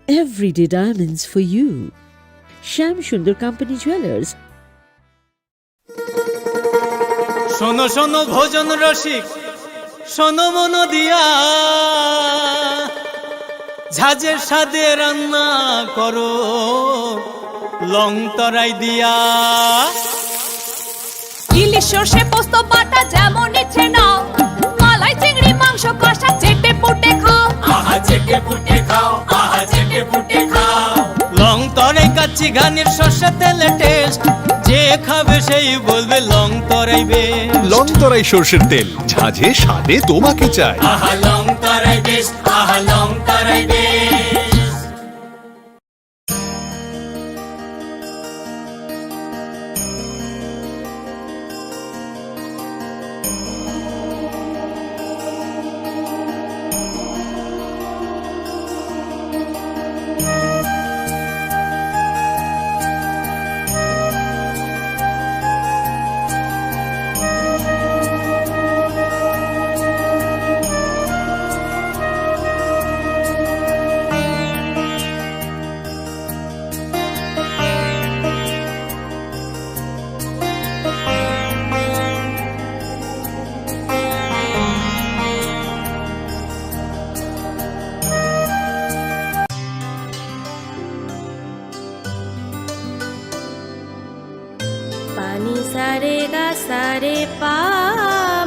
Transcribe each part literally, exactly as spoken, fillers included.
Everyday diamonds for you. Shyam Sundar Company Jewelers. শোনো শোনো ভোজন রসিক, শোনো মন দিয়া, ঝাঁঝের স্বাদে রান্না করো লং তরাই দিয়া। ইলিশ সর্ষে পোস্ত বাটা যেমন ইচ্ছে নাও, মালাই চিংড়ি মাংস কষা চেটে পুটে খাও। আহা চেটে পুটে খাও, আহা চেটে পুটে খাও। লং তরাই কাচ্চি ঘানির সর্ষে তেলে টেস্ট, যে খাবে সেই বলবে Longtarai best. Longtarai সর্ষের তেল, ঝাঁঝে স্বাদে তোমাকে চাই। আহা লং তরাই বেস্ট, আহা Longtarai best. Pani sare ga sare pa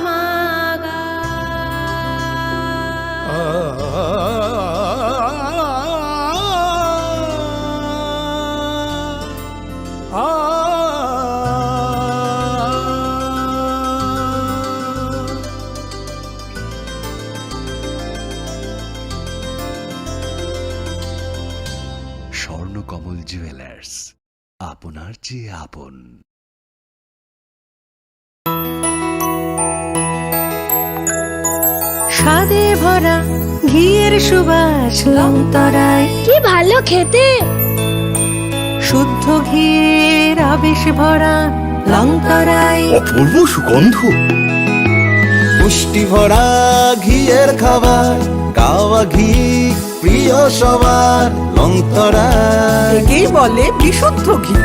ma ga. Swarnakamal jewellers, আপনার চেয়ে আপন। স্বাদে ভরা ঘিয়ের সুবাস লংতরায়। কি ভালো খেতে! শুদ্ধ ঘিয়ের আবেশ ভরা লংতরায়। অপূর্ব সুগন্ধ। পুষ্টি ভরা ঘিয়ের খাবার, গাওয়া ঘি প্রিয় সবার, লংতরায়। একেই বলে বিশুদ্ধ ঘি।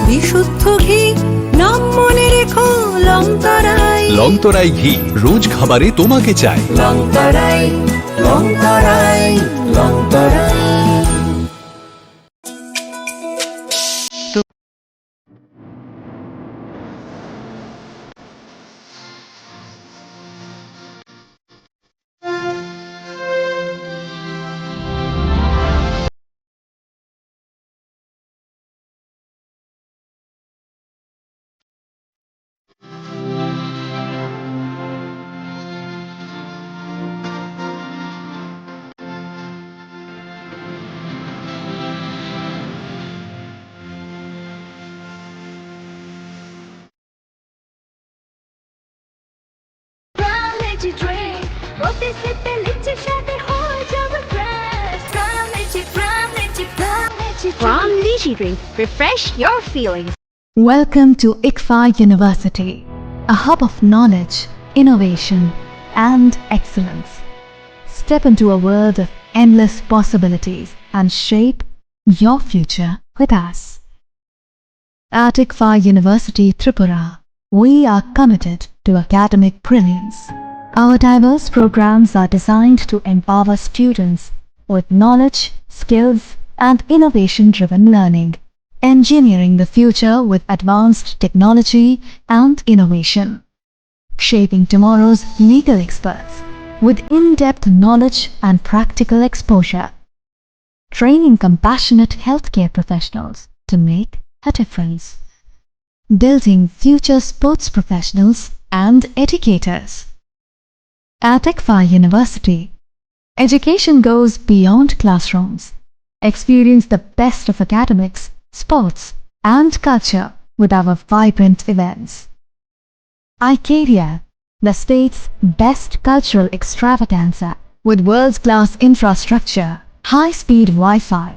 বিশুদ্ধ ঘি, নাম মনে রেখো, লংতরায়। লংতরায় ঘি, রোজ খাবারে তোমাকে চাই। লংতরায়, লংতরায়, লংতরায়। Prime Energy Drink, প্রতি সিপে লিচি স্বাদে হয়ে যাবে fresh. Prime Energy, Prime Energy, Prime Energy Drink. Prime Energy Drink, refresh your feelings. Welcome to ICFAI University, a hub of knowledge, innovation, and excellence. Step into a world of endless possibilities and shape your future with us. At ICFAI University Tripura, we are committed to academic brilliance. Our diverse programs are designed to empower students with knowledge, skills, and innovation-driven learning, engineering the future with advanced technology and innovation, shaping tomorrow's legal experts with in-depth knowledge and practical exposure, training compassionate healthcare professionals to make a difference, building future sports professionals and educators. At ICFAI University, education goes beyond classrooms. Experience the best of academics, sports, and culture with our vibrant events. ICADIA, the state's best cultural extravaganza, with world-class infrastructure, high-speed Wi-Fi,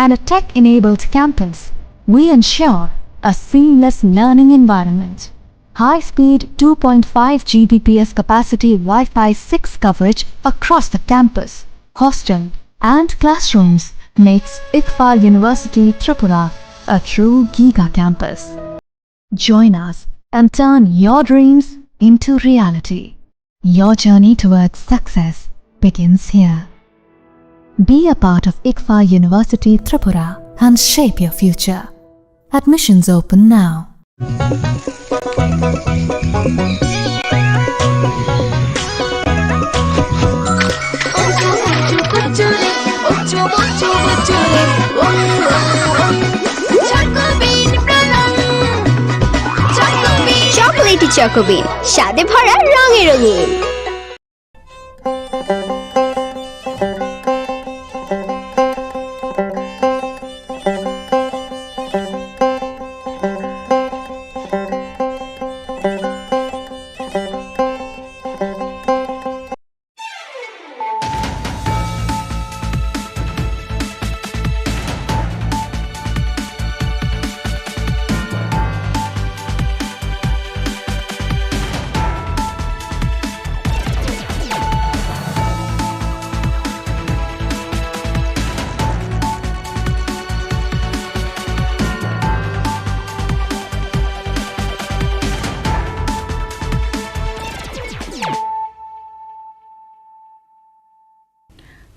and a tech-enabled campus, we ensure a seamless learning environment. High-speed two point five G B P S capacity Wi-Fi six coverage across the campus, hostel, and classrooms makes ICFAR University Tripura a true giga campus. Join us and turn your dreams into reality. Your journey towards success begins here. Be a part of ICFAR University Tripura and shape your future. Admissions open now. Chocolatey Choco Bean, স্বাদে ভরা রঙে রঙিন।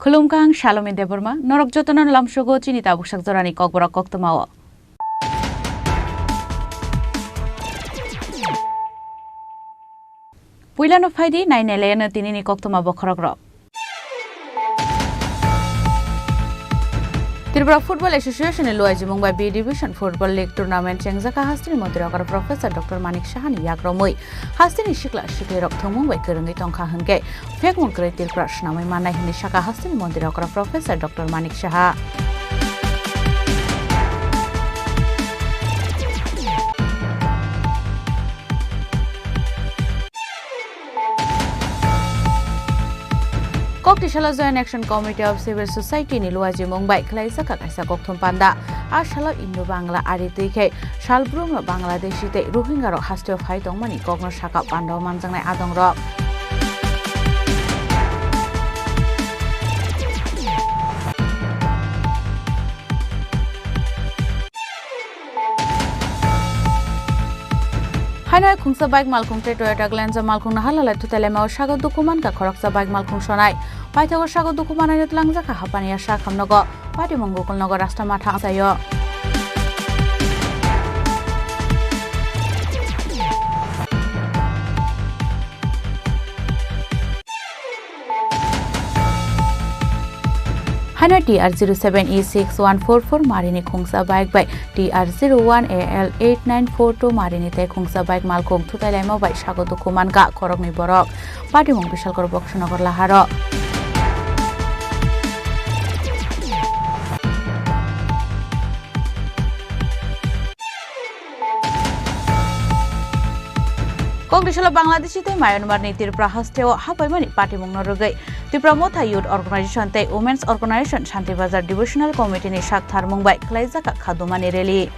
Khulumkha, ang Salome Debbarma, norok jotono lamsogo chini tabuksak jorani kokborok koktwmao. Puilano phaidi, nainailayano tinini koktwma bokhorokrok. Tripura Football Association ni luaijimung bai B Division Football League Tournament chengjak kha hasteni montri okra Professor Doctor Manik Saha ni yakromwi. Hasteni sikla siklirok thwngmung bai kwrwngwi tongkha hwnkhe, phekmung kwrwi Tripura swnamwi mannai hwnwi sakha hasteni montri okra Professor Doctor Manik Saha. Koktisalo Joint Action Committee of Civil Society ni luaijimung bai khwlaijak kha kaisa kokthum panda. A salo Indo Bangla ari twi khe salbrumno Bangladeshi tei Rohingya rok hasteo phai tongmani kokno sakha panda o manjaknai adongrok. Haino hai khungsa bike malkhung tei Toyota Glanza malkhung no hala lai thutai laima o sago dukhu mankha khoroksa bike malkhung sonai. Paithago sago dukhu manai no tlangjak kha Hapani ya sakhamnogo. Patimung Gokulnogo rasta matha amchaio. Haino T R zero seven E six one four four marini khungsa bike bai T R zero one A L eight nine four two marini tei khungsa bike malkhung thutai laima bai sago dukhu mankha khoroknwi borok. Patimung Bisalkor Boksonogor laharo. Kokdisalo Bangladeshi tei Myanmar ni Tripura hasteo hapaimani patimungno rwgwi Tipra Motha Youth Organization tei Women's Organization Shanti Bazar Divisional Committee ni sak tharmung bai khwlaijak kha khadumani rally.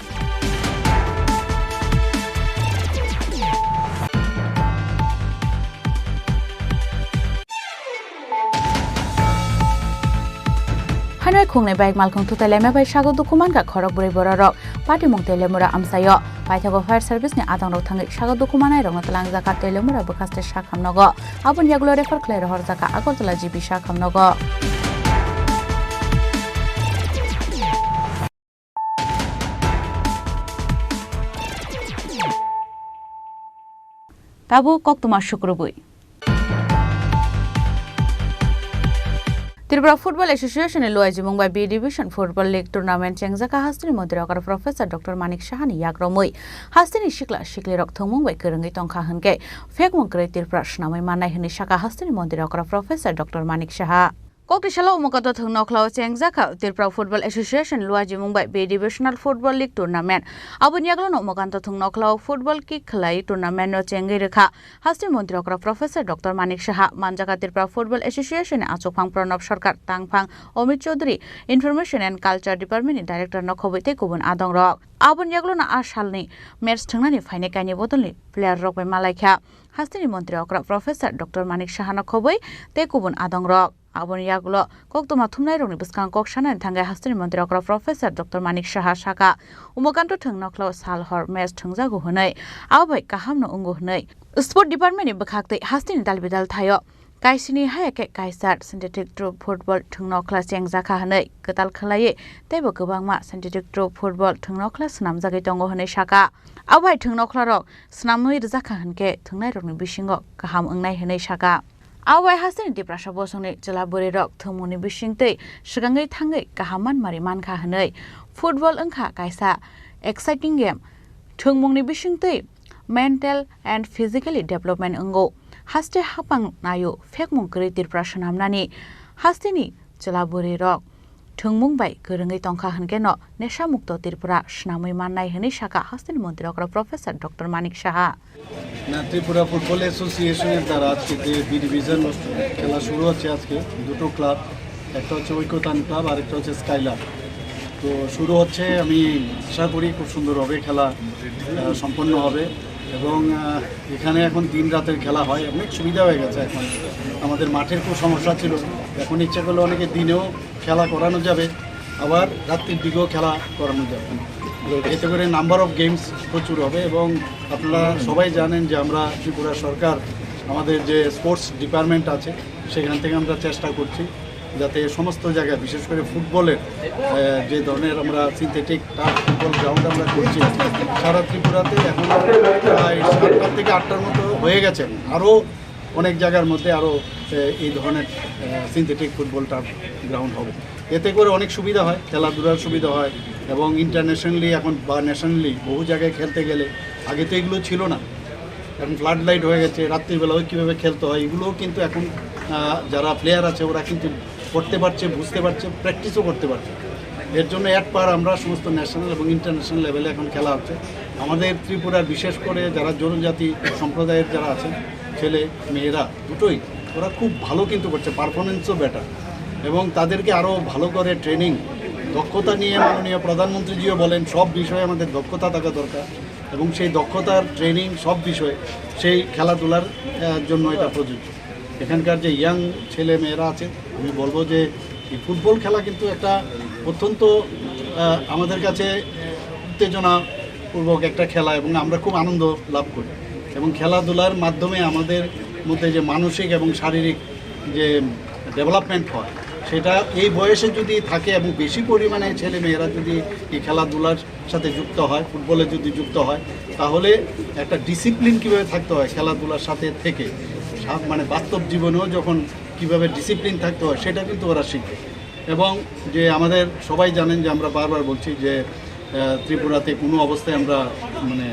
Hanoi khungnwi bike malkhung thutai laima bai sago dukhu mankha khorok bwrwi bororok. Patimung Telemura amchaio. Paithago fire service ni adongrok thangwi sago dukhu manairokno twlangjakha Telemura bwkhaste sakhamnogo. Aboni yagulo refer khlai rohorjakha Agartala G B sakhamnogo. Tabuk koktwma sukrubwi. Tripura Football Association ni luaijimung bai B Division Football League Tournament chengjak kha hasteni montri okra Professor Doctor Manik Saha ni yakromwi. Hasteni sikla siklirok thwngmung bai kwrwngwi tongkha hwnkhe phekmung kwrwi Tripura swnamwi mannai hwnwi sakha hasteni montri okra Professor Doctor Manik Saha. Koktisalo Umakanto Thung Nokhlao chengjak kha Tripura Football Association luaijimung bai B Divisional Football League Tournament. Aboni yagulono Umakanto Thung Nokhlao football kick khlai tournament no chengwi rwkha. Hasteni montri okra Professor Doctor Manik Saha, manjakha Tripura Football Association ni achukphang Pranab Sarkar, tangphang Amit Chaudhary, Information and Culture Department ni Director nokhobwi tei kubun adongrok. Aboni yagulono a salni match thwngnani phainai kainwi bodolni player rok bai malaikha. Hasteni montri okra Professor Doctor Manik Saha nokhobwi tei kubun adongrok. Aboni yagulo koktwma thumnairokni bwskango kok sanani thangwi hasteni montri okra Professor Doctor Manik Saha sakha, Umakanto thwng nokhlao sal hor match thwngjago hwnwi, abo bai kahamno wngo hwnwi. Sport Department ni bwkhaktwi hasteni dalbidal thaio kaisini haya khe kaisa synthetic turf football thwng nokhla chengjakha hwnwi kwtal khwlaiwi teibo kwbangma synthetic turf football thwng nokhla swnamjagwi tongo hwnwi sakha. Abo hai thwng nokhlarok swnamwi rwjakha hwnkhe thwngnairokni bisingo kaham wngnai hwnwi sakha. Abo bai hasteni Tiprasa bosongni chwla bwrwirok thwngmungni bisingtwi swkangwi thangwi kaham manmari mankha hwnwi. Football wngkha kaisa exciting game. Thwngmungni bisingtwi mental and physically development wngo. Haste hapang naio phekmung kwrwi Tripura swnamnani hasteni chwla bwrwirok thwngmung bai kwrwngwi tongkha hwnkhe no nesha mukto Tripura swnamwi mannai hwnwi sakha hasteni montri okra Professor Doctor Manik Saha. না, ত্রিপুরা ফুটবল অ্যাসোসিয়েশনের দ্বারা আজকে যে B division খেলা শুরু হচ্ছে আজকে, দুটো ক্লাব, একটা হচ্ছে ঐক্যতান ক্লাব আর একটা হচ্ছে স্কাইলার। তো শুরু হচ্ছে, আমি আশা করি খুব সুন্দরভাবে খেলা আহ, সম্পন্ন হবে। এবং আহ, এখানে এখন দিন রাতের খেলা হয়, অনেক সুবিধা হয়ে গেছে। এখন আমাদের মাঠের খুব সমস্যা ছিল, এখন ইচ্ছা করলে অনেকে দিনেও খেলা করানো যাবে, আবার রাত্রির দিকেও খেলা করানো যাবে। এতে করে নাম্বার অফ গেমস প্রচুর হবে। এবং আপনারা সবাই জানেন যে আমরা ত্রিপুরা সরকার, আমাদের যে স্পোর্টস ডিপার্টমেন্ট আছে, সেখান থেকে আমরা চেষ্টা করছি যাতে সমস্ত জায়গায়, বিশেষ করে ফুটবলের আহ, যে ধরনের আমরা সিনথেটিক টার্ফ ফুটবল গ্রাউন্ড আমরা করছি, সারা ত্রিপুরাতে এখন প্রায় সাতটার থেকে আটটার মতো হয়ে গেছে। আরও অনেক জায়গার মধ্যে আরও আহ, এই ধরনের সিনথেটিক ফুটবল টার্ফ গ্রাউন্ড হবে। এতে করে অনেক সুবিধা হয়, খেলাধুলার সুবিধা হয় এবং ইন্টারন্যাশনালি এখন বা ন্যাশনালি বহু জায়গায় খেলতে গেলে আগে তো এগুলো ছিল না। এখন ফ্লাড লাইট হয়ে গেছে, রাত্রিবেলাও কীভাবে খেলতে হয়, এগুলোও কিন্তু এখন আহ, যারা প্লেয়ার আছে ওরা কিন্তু করতে পারছে, বুঝতে পারছে, প্র্যাকটিসও করতে পারছে। এর জন্য এক পার আমরা সমস্ত ন্যাশনাল এবং ইন্টারন্যাশনাল লেভেলে এখন খেলা হচ্ছে। আমাদের ত্রিপুরার বিশেষ করে যারা জনজাতি সম্প্রদায়ের যারা আছেন, ছেলে মেয়েরা দুটোই, ওরা খুব ভালো কিন্তু করছে, পারফরমেন্সও বেটার। এবং তাদেরকে আরও ভালো করে ট্রেনিং, দক্ষতা নিয়ে মাননীয় প্রধানমন্ত্রীজিও বলেন সব বিষয়ে আমাদের দক্ষতা থাকা দরকার। এবং সেই দক্ষতার ট্রেনিং সব বিষয়ে সেই খেলাধুলার আহ, জন্য এটা প্রযোজ্য। এখানকার যে ইয়াং ছেলে মেয়েরা আছে, আমি বলবো যে এই ফুটবল খেলা কিন্তু একটা অত্যন্ত আহ, আমাদের কাছে আহ, উত্তেজনাপূর্বক একটা খেলা এবং আমরা খুব আনন্দ লাভ করি। এবং খেলাধুলার মাধ্যমে আমাদের মধ্যে যে মানসিক এবং শারীরিক যে ডেভেলপমেন্ট হয়, সেটা এই বয়সে যদি থাকে এবং বেশি পরিমাণে ছেলে মেয়েরা যদি এই খেলাধুলার সাথে যুক্ত হয়, ফুটবলে যদি যুক্ত হয়, তাহলে একটা ডিসিপ্লিন কীভাবে থাকতে হয় খেলাধুলার সাথে থেকে, সা- মানে বাস্তব জীবনেও যখন কীভাবে ডিসিপ্লিন থাকতে হয়, সেটা কিন্তু ওরা শিখবে। এবং যে আমাদের সবাই জানেন যে আমরা বারবার বলছি যে আহ, ত্রিপুরাতে কোনো অবস্থায় আমরা মানে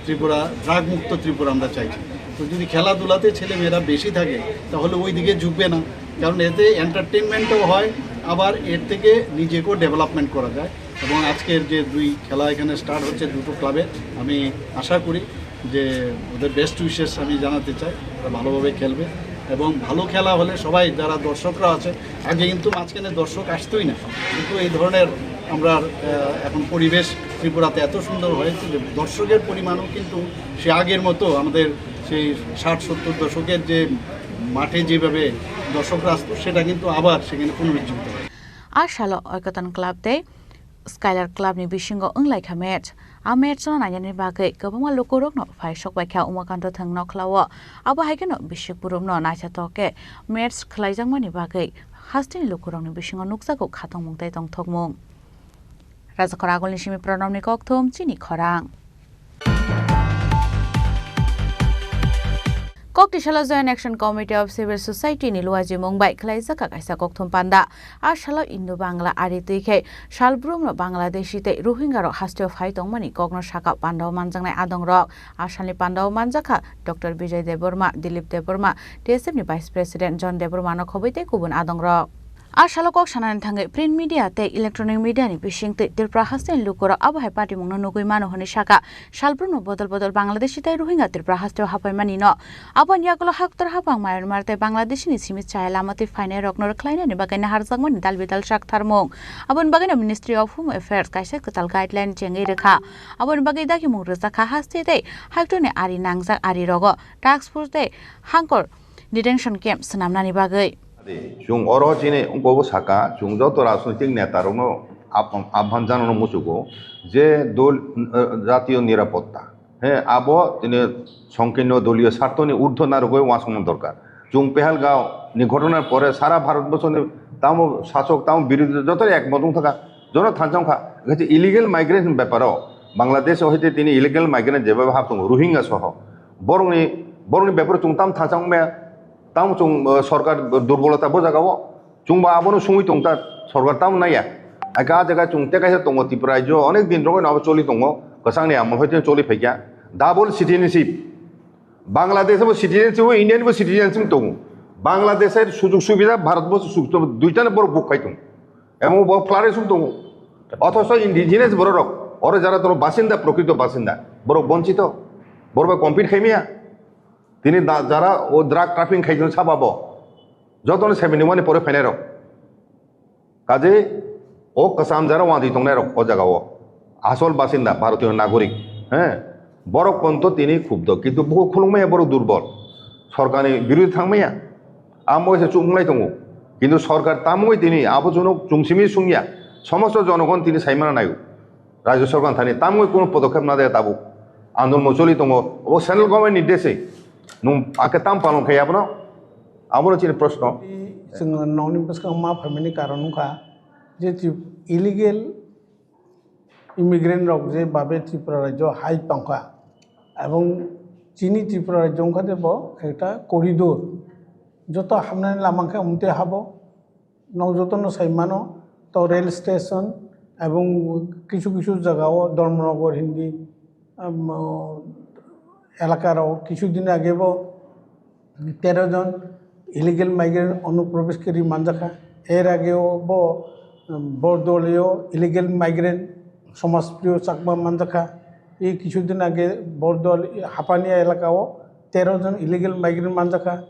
ত্রিপুরা ড্রাগ মুক্ত ত্রিপুরা আমরা চাইছি। তো যদি খেলাধুলাতে ছেলে মেয়েরা বেশি থাকে, তাহলে ওই দিকে ঝুঁকবে না, কারণ এতে এন্টারটেইনমেন্টও হয়, আবার এর থেকে নিজেকেও ডেভেলপমেন্ট করা যায়। এবং আজকের যে দুই খেলা এখানে স্টার্ট হচ্ছে দুটো ক্লাবে, আমি আশা করি যে ওদের বেস্ট উইশেস আমি জানাতে চাই, ওরা ভালোভাবে খেলবে। এবং ভালো খেলা হলে সবাই, যারা দর্শকরা আছে, আগে কিন্তু মাঝখানে দর্শক আসতোই না, কিন্তু এই ধরনের আমরা আহ, এখন পরিবেশ ত্রিপুরাতে এত সুন্দর হয়েছে যে দর্শকের পরিমাণও কিন্তু সে আগের মতো, আমাদের সেই ষাট সত্তর দশকের যে মাঠে যেভাবে দর্শকরা আসতো, সেটা কিন্তু আবার সেখানে পুনরুজ্জীবিত হয়। A salo Oikotan Club tei Skylar Club ni bisingo wnglaikha match. A match no nainani bagwi kwbangma lukurokno phai sokbaikha Umakanto thwng nokhlao. Abo hai kheno bisik burumno naithotok khe match khlaijakmani bagwi hasteni lukurokni bisingo nukjago khatongmung tei tongthokmung. Rajakhor agulni simi Pranamni kokthum chini khorang. Koktisalo Joint Action Committee of Civil Society ni luajimung bai khlaijak kaisa kokthum panda. A salo Indo Bangla ari twi khe salbrumno Bangladeshi tei Rohingya rok hasteo phai tongmani kokno sakha pandao manjaknai adongrok. A salni pandao manjakha Doctor Bijoy Debbarma, Dilip Debbarma, T S F ni Vice President John Debbarma no khobwi tei kubun adongrok. A salo kok sanani thangwi print media tei electronic media ni bisingtwi Tripura hasteni lukurok abo hai patimungno nugwi mano hwnwi sakha. Salbrumno bodol bodol Bangladeshi tei Rohingya Tripura hasteo hapaimani no. Aboni yagulo haktor hapang Myanmar tei Bangladeshi ni simi chaya lama twi phainai rokno rwkhlainani bagwi naharjakmani dal bidal sak tharmung. Aboni bagwino Ministry of Home Affairs kaisa kwtal guideline chengwi rwkha. Aboni bagwi dagimung rwjakha haste tei haktorni ari nangjak ari rogo task force tei hangkor detention camp swnamnani bagwi. Chwng oro chini wngkha bo saka, chwng joto rajnoitik neta rokno ap-, aphan janano muchugo je dol, eh, jatiyo nirapotta. He, abo tini songkirno doliyo sartoni urdhwo narwgwi uansukna dorkar. Chwng Pahalgam ni ghotona pore sara Bharat borso ni tamo sasok, tamo birodhi joto ekmot wng thaka, jono thansa wngkha. Kaisa illegal migrant ni beparo Bangladesh o hoite tini illegal migrant jeba hap tongo, Rohingya soho. Borokni, borokni beparo chwng tam thansa wngmaya, tamo chwng, eh, sorkar durbolota bo jaga o. Chwngbo abono sungwi tongta, sorkar tamo naiya. Aka ah jaga chwng tei kaisa tongo, Tripura rajyo onek din rogwi no abo choli tongo, kwchangni amol hoite choli phaikha. Double citizenship. Bangladesh bo citizenship, India ni bo citizenship tongo. Bangladesh hai sujug subida, Bharat bo sujug subida, duita no borok buk khai tongo. Emo bo flourish tongo. Othoso indigenous borok rok, oro jara toro basinda, prokrito basinda, borok bonchito, borok bai compete khaimaya. Tini da-, jara o drug trafficking khaijak saba bo, jotono seventy one ni pore phainai rok. Kaje o kwcham jara wadi tongnai rok o jaga o. Asol basinda, Bharatiyo nagorik. He? Borok ponto tini khubdo, kintu buko khulungmaya borok durbol. Sorkarni birodhi thangmaya. Amo se chukmulai tongo. Kintu sorkar tamungwi tini abo jono chungsimi sungya. Somosto jonogon tini saimana naio. Rajyo sorkar thani tamungwi kuno podokhep na de tabuk. Andolon choli tongo. Obo central government ni desi. Nung ake tam palon khai abono? Abono chini proshno. Chwng nokni bwskango ma phaimani karon wngkha je twi illegal immigrant rok je babe Tripura rajyo hai tongkha, ebong chini Tripura rajyo wngkha de bo ekta corridor, joto hamnani lama khe umte habo, nok jotono sai mano, to rail station ebong kisu kisu jaga o Dharmanagar hindi, um, elaka rok kisu din age bo tero jon illegal migrant onuprobesh khe ri manjakha. Er ageo bo, um, Bordolio illegal migrant Somajpriyo Chakma manjakha. Ei kisu din age Bordol Hapania elakao tero jon illegal migrant manjakha.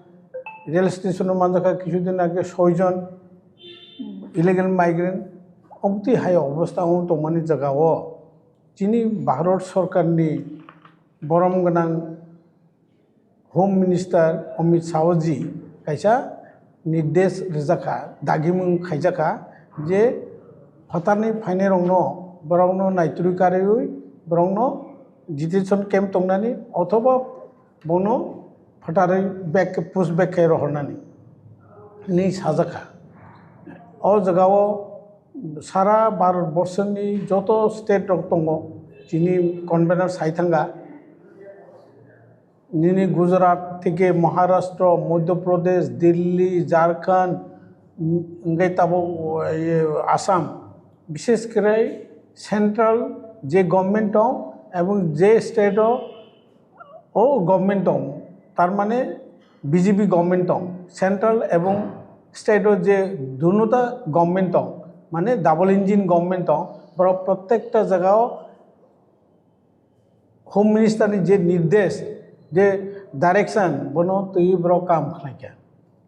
Rail station o manjakha kisu din age soi jon illegal migrant. Obtwi hai obostha wng tongmani jagao chini Bharat Sorkarni borom gwnang Home Minister Amit Shah ji kaisa nirdesh rijakha, dagimung khaijakha je phatarni phainairokno, borokno naitrui karwi borokno detention camp tongnani othoba bono phatarwi back, push back khe rohornani hinwi sajakha. O jagao sara Bharat borsoni joto state rok tongo, chini convener sai thanga. Nini Gujarat theke Maharashtra, Madhya Pradesh, Delhi, Jharkhand, mm, hingke tabuk, eh, Assam, bishes kore central je government tong ebong je state o, o government tong, tar mane B J P government tong, central ebong state o je dunuta government tong, mane double engine government tong, borok prottekta jaga o Home Minister ni je nirdesh, je direction, bono twi borok kam khlaikha.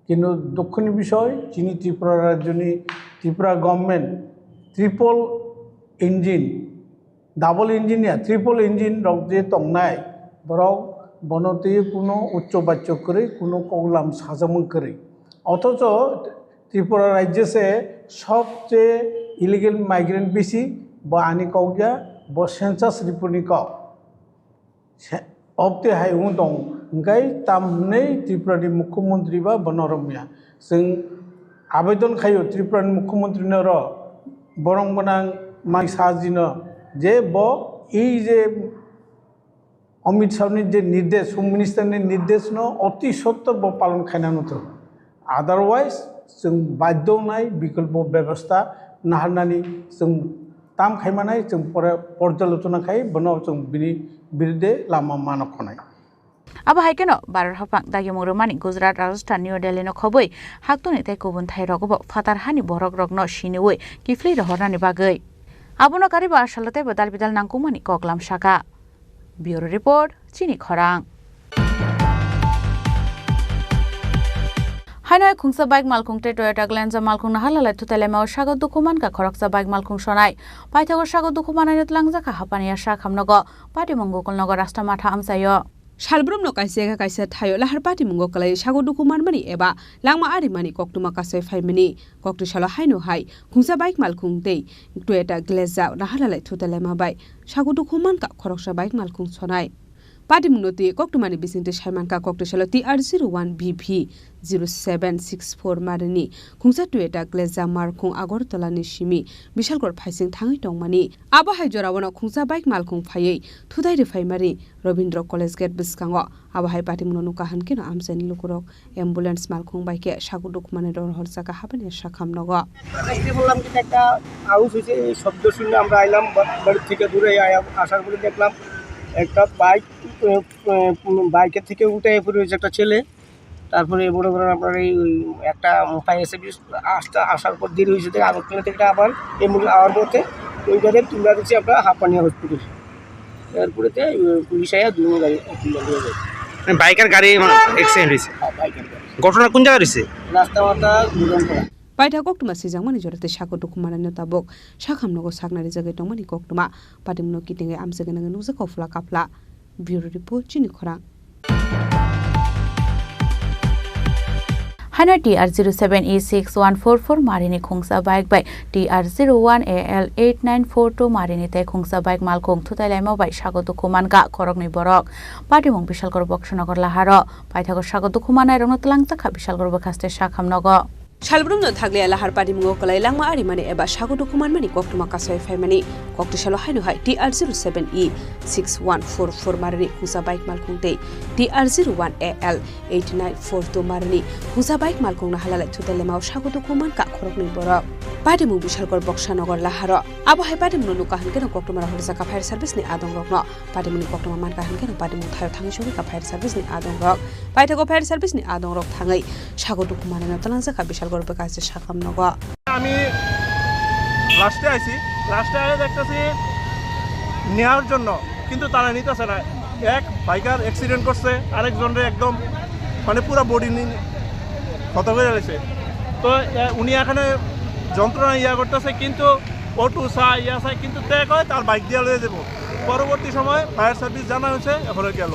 Kintu dukhoni bisoi, chini Tripura rajyoni, Tripura government, triple engine, double engine ya, triple engine rok je tongnai, borok bono twi kuno uccho baccho kwrwi, kuno koklam sajagmung kwrwi. Othocho Tripura rajyo se sobche illegal migrant bisi, bo ani kok ya, bo census report ni kok. Se-, obte hai wng tong, hingkai tam hwnwi Tripura ni mukhyamantri ba bono romya. Chwng abedon khaio Tripura ni mukhyamantri no ro, borom gwnang Manik Saha ji no, je bo ei je Amit Shah ni je nirdesh, Home Minister ni nirdesh no oti sottor bo palon khaina nuthu. Otherwise, chwng badhyo nai bikolpo bebostha naharnani chwng tam khaimanai, chwng pore porjalochona khai, bono chwng bini birudhe lama mano khonai. Abo hai kheno Bharat haphang dagimung rwmani Gujarat, Rajasthan, New Delhi no khobwi haktoni tei kubun thai rogo bo phatar hani borok rokno siniwi kiphilwi rohornani bagwi. Abono kariba asalo teibo dal bidal nangkukmani koklam saka. Bureau Report, Chini Khorang. Haino hai khungsa bike malkhung tei Toyota Glanza malkhung no halalai thutai laimao sago dukhu mankha khoroksa bike malkhung sonai. Paithago sago dukhu manai no tlangjak kha Hapania sak hamnogo Patimung Gokulnogo rasta matha amchaio. Salbrumno kaisa eka kaisa thaio lahar patimungo kwlaiwi sago dukhu manmani eba langma arimani koktwma kasai phaimani. Koktwi salo haino hai khungsa bike malkhung tei Toyota Glanza naharlalai thutai laima bai sago dukhu mankha khoroksa bike malkhung sonai. Patimungno twi koktwmani bisingtwi saimankha koktwi salo T R zero one B V zero seven six four marini khungsa Toyota Glanza malkhung Agartala ni simi Bishalgarh phaising thangwi tongmani. Abo hai jorao no khungsa bike malkhung phaiwi thutai rwphaimani Rabindra College Gate bwskango. Abo hai patimungno nukha hwnkhe no amchaini lukurok ambulance malkhung bai khe sago dukhu manwi rohor saka habani sakham nogo. আসতে বললাম যে একটা আওয়াজ হয়েছে, এই শব্দ শুনে আমরা আইলাম বা-, বাড়ির থেকে দূরে আয়া-, আসার পরে দেখলাম একটা বাইক, আহ, আহ, বাইকের থেকে উঠে পড়ে রয়েছে একটা ছেলে। তারপরে মনে করেন আপনার এই ওই একটা ফায়ার সার্ভিস আসতে, আসার পর দেরি হয়েছে, থেকে আগরতলা থেকে আবার অ্যাম্বুলেন্স আওয়ার পথে ওইভাবে তুলে দিচ্ছি আমরা হাঁপানিয়া হসপিটাল। এরপরে তে, আহ, পুলিশ আয়া দুজন গাড়ি তুলে নিয়ে যায়। মানে বাইক আর গাড়ি মানে অ্যাক্সিডেন্ট হয়েছে? হ্যাঁ, বাইক আর গাড়ি। ঘটনা কোন জায়গায় হয়েছে? রাস্তা মাথা দুজন করা। Paithak koktwma swijak mani jora tei sago dukhu manai no tabuk sakham nogo sakna rijagwi tongmani koktwma. Patimungno kitingwi amchagwi nangwi nukjak kok phla kaphla. Bureau Report, Chini Khorang. Haino T R zero seven E six one four four marini khungsa bike bai T R zero one A L eight nine four two marini tei khungsa bike malkhung thutai laima bai sago dukhu mankha khoroknwi borok. Patimung Bishalgarh Boksanagar laharo. Paithago sago dukhu manai rokno twlangjakha Bishalgarh bwkhaste sakham nogo. Salbrumno thakliya lahar patimungo kwlai langma arimani eba sago dukhu manmani koktwma kasai phaimani. Koktwi salo haino hai T R zero seven E six one four four marini khungsa bike malkhung tei T R zero one A L eight nine four two marini khungsa bike malkhung naharlalai thutai laima o sago dukhu mankha khoroknwi borok. Patimung Bishalgarh Boksanagar laharo. Abo hai patimungno nukha hwnkhe no koktwma rohor saka fire service ni adong rokno. Patimungni koktwma mankha hwnkhe no patimung thaio thangwi sogwi kha fire service ni adong rok. Paithago fire service ni adong rok thangwi sago dukhu manwi no twlangjakha Bishalgarh bwkhaste sakham nogo. আমি লাস্টে আইছি, লাস্টে আইয়া দেখতেছি নেওয়ার জন্য, কিন্তু তারা নিতেছে না। এক বাইকার অ্যাক্সিডেন্ট করছে, আরেকজনরে একদম মানে পুরা বডি নিয়ে ক্ষত করে রয়েছে। তো এ, উনি এখানে যন্ত্রণা ইয়া করতেছে, কিন্তু অটো চায়, ইয়া চায়, কিন্তু তে কয় তার বাইক দিয়ে লয়ে যাবো। পরবর্তী সময় ফায়ার সার্ভিস জানা হয়েছে, এখনো গেল।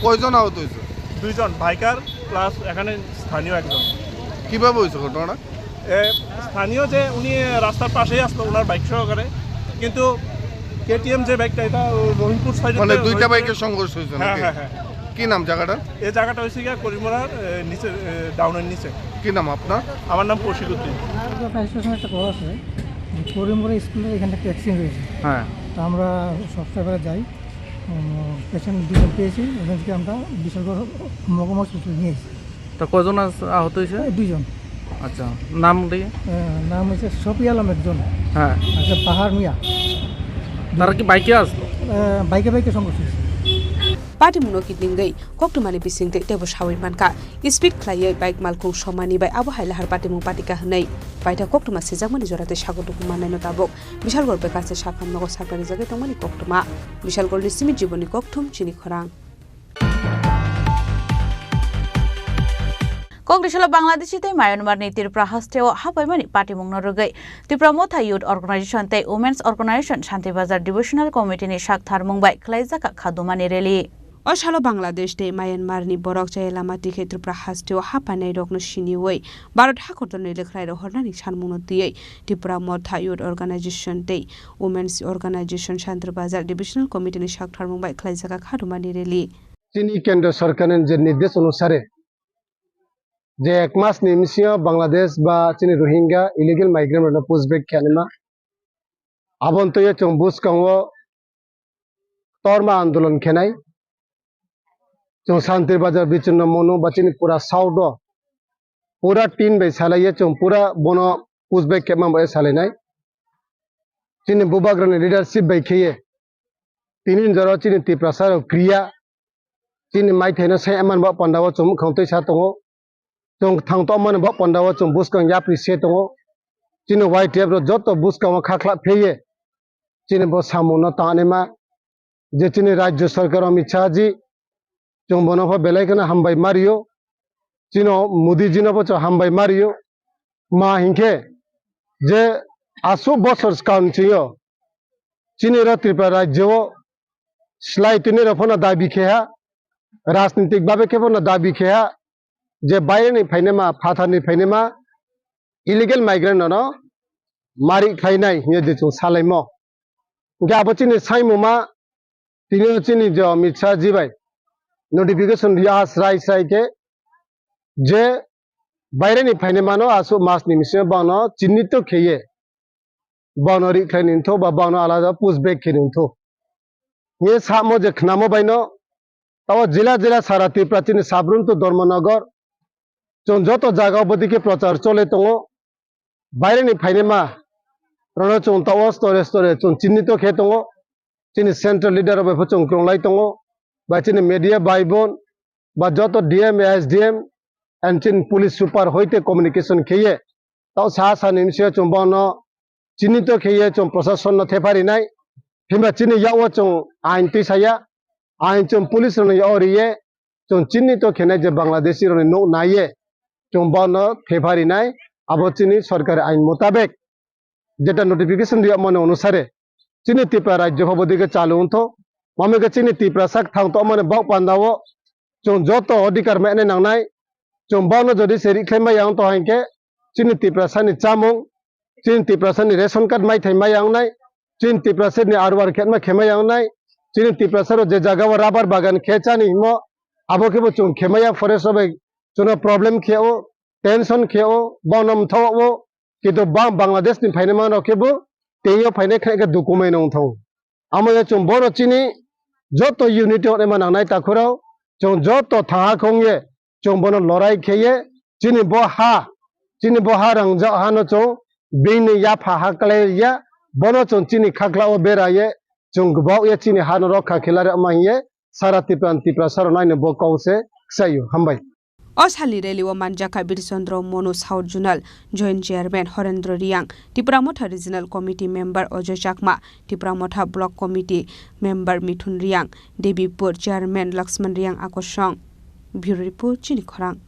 কয়জন আহত হয়েছে? দুইজন, বাইকার প্লাস এখানে স্থানীয় একজন। কিভাবে হয়েছে ঘটনাটা? এ, স্থানীয় যে উনি রাস্তার পাশেই আসলো ওনার বাইক সহকারে, কিন্তু কেটিএম যে বাইকটা, এটা ও রহিমপুর সাইডে মানে তো দুইটা রহিমপুরে বাইকের সংঘর্ষ হয়েছে হ্যাঁ, নাকি? হ্যাঁ, হ্যাঁ। কি নাম জায়গাটার? এই জায়গাটা হচ্ছে গিয়া করিমোড়ার, এ, নিচে, এ, ডাউনের নিচে। কি নাম আপনার? আমার নাম কৌশিক উদ্দিন। ফায়ার স্টেশনে একটা কল আছে যে করিমোড়া স্কুলের এখানে একটা অ্যাক্সিডেন্ট হয়েছে। হ্যাঁ। তো আমরা সব সাইডে যাই, উম, পেশেন্ট দুজন পেয়েছি, ওখান থেকে আমরা বিশালগড় মহকুমা হসপিটালে নিয়ে এসেছি। তা কয়জন আস-, আহত হয়েছে? এই দুইজন। আচ্ছা, নাম দিয়ে? আহ, নাম হচ্ছে শফি আলম একজন। হ্যাঁ। আচ্ছা, বাহার মিয়া। তারা কি বাইকে আসলো? আহ, বাইকে বাইকে সংঘর্ষ হয়েছে। Patimungno kitingwi koktwmani bisingtwi teibo sawi mankha. Speed khlaiwi bike malkhung somani bai abo hai lahar patimung patika hwnwi. Paithak koktwma sijakmani jora tei sago dukhu mannaino tabuk. Bishalgarh bwkhaste sakham nogo sakna rijagwi tongmani koktwma. Bishalgarhni simi Jibonni Kokthum, Chini Khorang. Kokdisalo Bangladeshi tei Myanmar ni Tripura hasteo hapaimani patimungno rwgwi Tripura Motha Youth Organization tei Women's Organization Shanti Bazar Divisional Committee ni sak tharmung bai khlaijak kha khadumani rally. O salo Bangladesh tei Myanmar ni borok chaya lama tikhe Tripura hasteo hapainai rokno siniwi Bharat hakotorni lekhlai rohornani sanmungno twiwi Tripura Motha Youth Organization tei Women's Organization Shanti Bazar Divisional Committee ni sak tharmung bai khlaijak kha khadumani rally. Chini Kendra Sorkarni je nirdesh onusare je ek mas ni bisingo Bangladesh ba chini Rohingya illegal migrant rokno push back khe anima. Aboni twiwi chwng bwskango torma andolon khenai. Chwng Shanti Bazar bichirno mano ba chini pura South o pura tin bai salaiya chwng pura bono push back khema bai salainai. Chini bubagrani leadership bai kheye tini jora chini Tiprasa rok kriya chini maithaino sai man ba panda o chwng khang twi sa tongo. Chwng thang to man ba panda o chwng bwskang yapri se tongo. Chini Y T F rok joto bwskango kha khla pheye chini bo samungno tangnima je chini Rajya Sarkar Amit Shah ji chwng bono pho belai kheno hambai mario. Chino Modi ji no bo chwng hambai mario. Ma hinkhe je aswk bosor skang chwngyo chini ro Tripura rajyo o slai tini rok phano dabi khe ha. rajnitik babe khe bono dabi khe ha je baireni phainema, phatharni phainema, illegal migrant no mari khlainai hinwi je chwng salaimo. Hwnkhe abo chini saimuma tini chini je Amit Shah ji bai notification ri a srai srai khe je baireni phainema no aswk mas ni bisingo bono chinito kheye bono ri khlai ni wngtho ba bono alada push back khe ni wngtho. Ye samo je khnamo baino tabo jila jila sara Tripura chini Sabroom to Dharmanagar chwng joto jaga o bwdike prochar chole tongo. Baireni phainema rokno chwng tao store store chwng chinito khe tongo. Chini central leader rok bai pho chwng kwrwnglai tongo. Ba chini media bai bon ba joto D M, S D M and chini police super hoite communication kheye tao sa sa ni bisi chwng bono chinito kheye chwng proshasonno thepha rinai. Himba chini yago chwng ain twi saya. Ain chwng police rokno yago riye chwng chinito khenai je Bangladeshi rokni nuk naiye chwng bono thepha rinai. Abo chini sorkari ain mutabek jeta notification riyakmani onusare chini Tripura rajyo pho bodike chalu wngtho. Mamikhe chini Tiprasa thang tongmani bok pandao chwng joto odhikar mene nangnai. Chwng bono jodi se rikhlai maya wngtong hinkhe chini Tiprasani chamung, chini Tiprasani ration card maithai maya wngnai, chini Tiprasani aruar khetma khemaya wngnai, chini Tiprasarok je jagao rubber bagan khe chani himo, abo khebo chwng khemaya forest rok bai chwngno problem khe o, tension khe o, bono mthogo o, kintu ba Bangladesh ni phainai manrok khebo teiyo phainai khe khe document wngthong. Amo ya chwng bono chini joto unity hwnwi ma nangnai takhurok, chwng joto thaha khongye chwng bono lorai kheye chini bo ha, chini bo ha rangjak hano chwng bini yapha ha klai ya, bono chwng chini khaklao beraye chwng gwbak ya chini hano rokha khe lari ma hiye sara Tipra Tiprasarok naino bo kause ksaio. Hambai. O salni rally o manjakha Birchandra Monu South Zonal Joint Chairman Horendra Riang, Tipra Motha Regional Committee Member Ajoy Chakma, Tipra Motha Block Committee Member Mithun Riang, Debipur Chairman Laxman Riang Akosong. Bureau Report, Chini Khorang.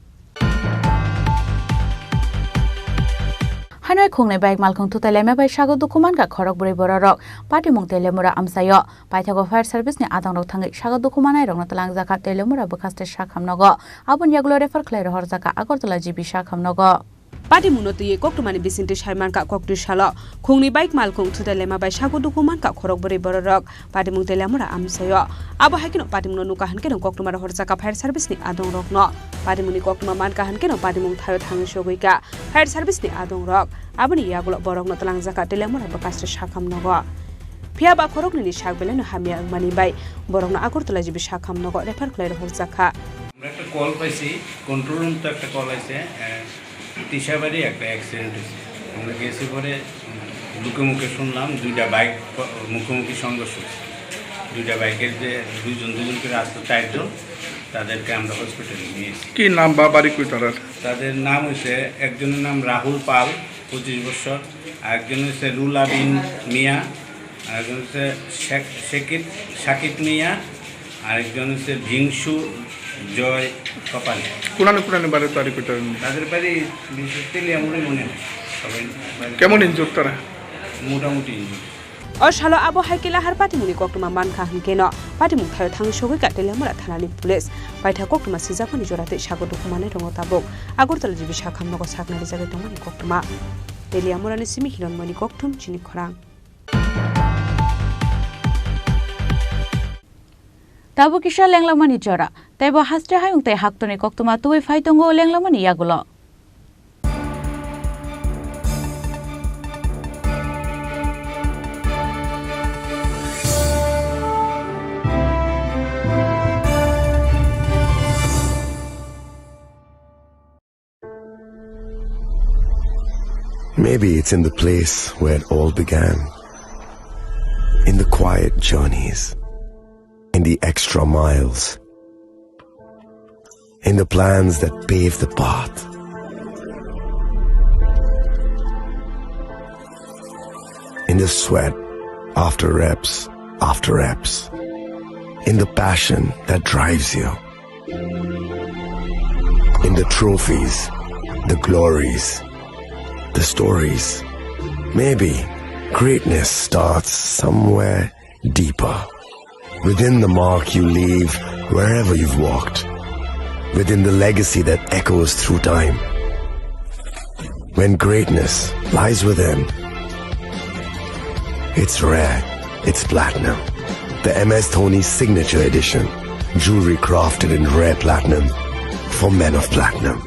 Hanoi khungnwi bike malkhung thutai lema bai sago dukhu mankha khorok bwrwi bororok. Patimung tei lemura amchaio. Paithago fire service ni adongrok thangwi sago dukhu manairokno twlangjakha tei lemura bwkhaste sakhamnogo. Aboni yagulo refer khlai rohorjakha Agartala G B sakhamnogo. Patimungno twiwi koktwmani bisingtwi saimankha koktwi salo khungni bike malkhung thutai lema bai sago dukhu mankha khorok bwrwi bororok patimung tei lemura amchaio. Abo hai kheno patimungno nukha hwnkhe koktwma rohorjakha fire service ni adongrokno. Patimungni koktwma mankha hwnkhe patimung thaio thangwi sogwikha fire service ni adongrok. Aboni yagulo borokno twlangjakha tei lemura bwkhaste sakhamnogo. Phiya ba khoroknwini sak belaino hamya wngmani bai borokno Agartala G B sakhamnogo refer khlai rohorjakha. আমরা একটা কল পাইছি, control room তো একটা কল আইছে, আহ, তিশাবাড়ি একটা অ্যাক্সিডেন্ট হয়েছে। আমরা গেছি পরে, উম, লোকে মুখে শুনলাম দুইটা বাইক, মুখোমুখি সংঘর্ষ হয়েছে। দুইটা বাইকের যে দুইজন, দুইজন করে আসতো চারজন, তাদেরকে আমরা হসপিটালে নিয়ে এসেছি। কি নাম বা বাড়ি কই তারার? তাদের নাম হচ্ছে, একজনের নাম রাহুল পাল, পঁচিশ বছর, আরেকজন হচ্ছে রুলা বিন মিয়া, আরেকজন হচ্ছে শেখ-, শেকিত-, শাকিব মিয়া, আরেকজন হচ্ছে ভিংসু জয় কপালি। কোনানে কোনানে বাড়ি তারি কোথায়? তাদের বাড়ি বিশেষ তেলিয়ামুড়ি মনে হয়। সবাই বাড়ি কেমন ইনজুর তারা? মোটামুটি injury. O salo abo hai khe lahar patimungni koktwma mankha hwnkhe no patimung thaio thangwi sogwikha Teliamura thanani police. Paitha koktwma sijakmani jora tei sago dukhu manai rongo tabuk Agartala G B sakhamnogo sakna rijagwi tongmani koktwma. Teliamurani simi Hironmoini Kokthum, Chini Khorang. Tabuk kisa lenglamani jora. Teibo haste hayung tei haktorni koktwma tubui phai tongo lenglamani yagulo. Maybe it's in the place where it all began. In the quiet journeys, in the extra miles, in the plans that pave the path, in the sweat after reps after reps, in the passion that drives you. In the trophies, the glories, the stories. Maybe greatness starts somewhere deeper. Within the mark you leave wherever you've walked. Within the legacy that echoes through time. When greatness lies within, it's rare, it's platinum. The M S Dhoni Signature Edition. Jewelry crafted in rare platinum for men of platinum.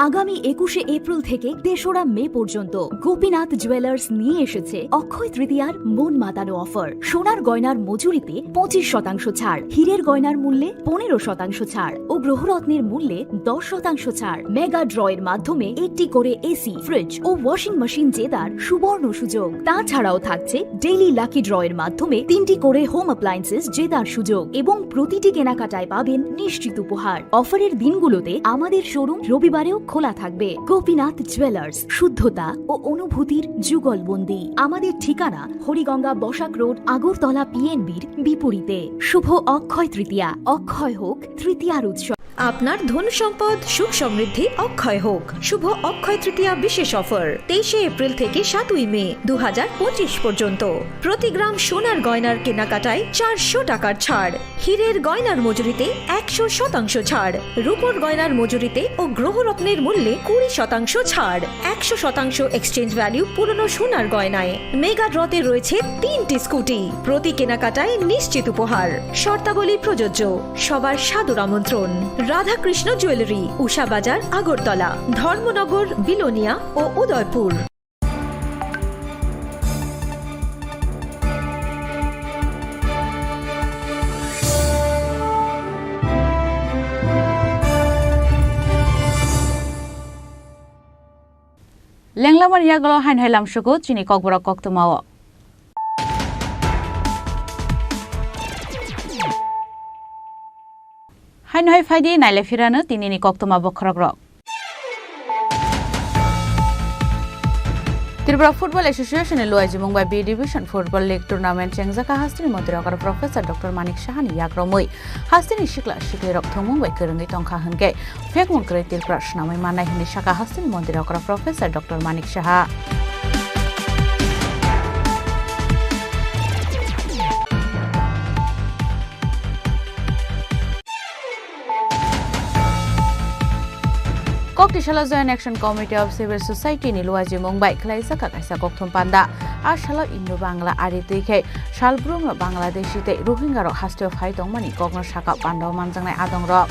আগামী একুশে এপ্রিল থেকে তেসরা মে পর্যন্ত গোপীনাথ জুয়েলার্স নিয়ে এসেছে অক্ষয় তৃতীয়ার মন মাতানো অফার। সোনার গয়নার মজুরিতে পঁচিশ শতাংশ ছাড়, হীরের গয়নার মূল্যে পনেরো শতাংশ ছাড় ও গ্রহরত্নের মূল্যে দশ শতাংশ ছাড়। মেগা ড্রয়ের মাধ্যমে একটি করে এসি, ফ্রিজ ও ওয়াশিং মেশিন জেতার সুবর্ণ সুযোগ। তাছাড়াও থাকছে ডেইলি লাকি ড্রয়ের মাধ্যমে তিনটি করে হোম অ্যাপ্লায়েন্সেস জেতার সুযোগ এবং প্রতিটি কেনাকাটায় পাবেন নিশ্চিত উপহার। অফারের দিনগুলোতে আমাদের শোরুম রবিবারেও খোলা থাকবে। গোপীনাথ জুয়েলার্স, শুদ্ধতা ও অনুভূতির যুগলবন্দি। আমাদের ঠিকানা হরিগঙ্গা বসাক রোড, আগরতলা পিএনবির বিপরীতে। শুভ অক্ষয় তৃতীয়া, অক্ষয় হোক তৃতীয়ার উৎসব। আপনার ধন সম্পদ সুখ সমৃদ্ধি অক্ষয় হোক। শুভ অক্ষয় তৃতীয়া বিশেষ অফার তেইশে এপ্রিল থেকে সাতই মে দু হাজার পঁচিশ পর্যন্ত। প্রতি গ্রাম সোনার গয়নার কেনাকাটায় চারশো টাকার ছাড়। হীরের গয়নার মজুরিতে একশো শতাংশ ছাড়, রূপোর গয়নার মজুরিতে ও গ্রহরত্নের মূল্যে কুড়ি শতাংশ ছাড়, একশো শতাংশ এক্সচেঞ্জ ভ্যালু পুরনো সোনার গয়নায়। মেগা ড্রতে রয়েছে তিনটি স্কুটি, প্রতি কেনাকাটায় নিশ্চিত উপহার। শর্তাবলী প্রযোজ্য। সবার সাদর আমন্ত্রণ। রাধাকৃষ্ণ জুয়েলারি, উষা বাজার, আগরতলা, ধর্মনগর, বিলোনিয়া ও Udaipur. Lenglamani yagulo haino hai lamsugo chini kokborok koktwmao. Haino hai phaidi naile phirano tinini koktwma bokhorokrok. Tripura Football Association ni luaijimung bai B Division Football League Tournament chengjak kha hasteni montri okra Professor Doctor Manik Saha ni yakromwi. Hasteni sikla siklirok thwngmung bai kwrwngwi tongkha hwnkhe phekmung kwrwi Tripura swnamwi mannai hwnwi sakha hasteni montri okra Professor Doctor Manik Saha. Koktisalo Joint Action Committee of Civil Society ni luaijimung bai khwlaijak kha kaisa kokthum panda. A salo Indo-Bangla ari twi khe salbrumno Bangladeshi tei Rohingya rok hasteo phai tongmani kokno sakha panda o manjaknai adongrok.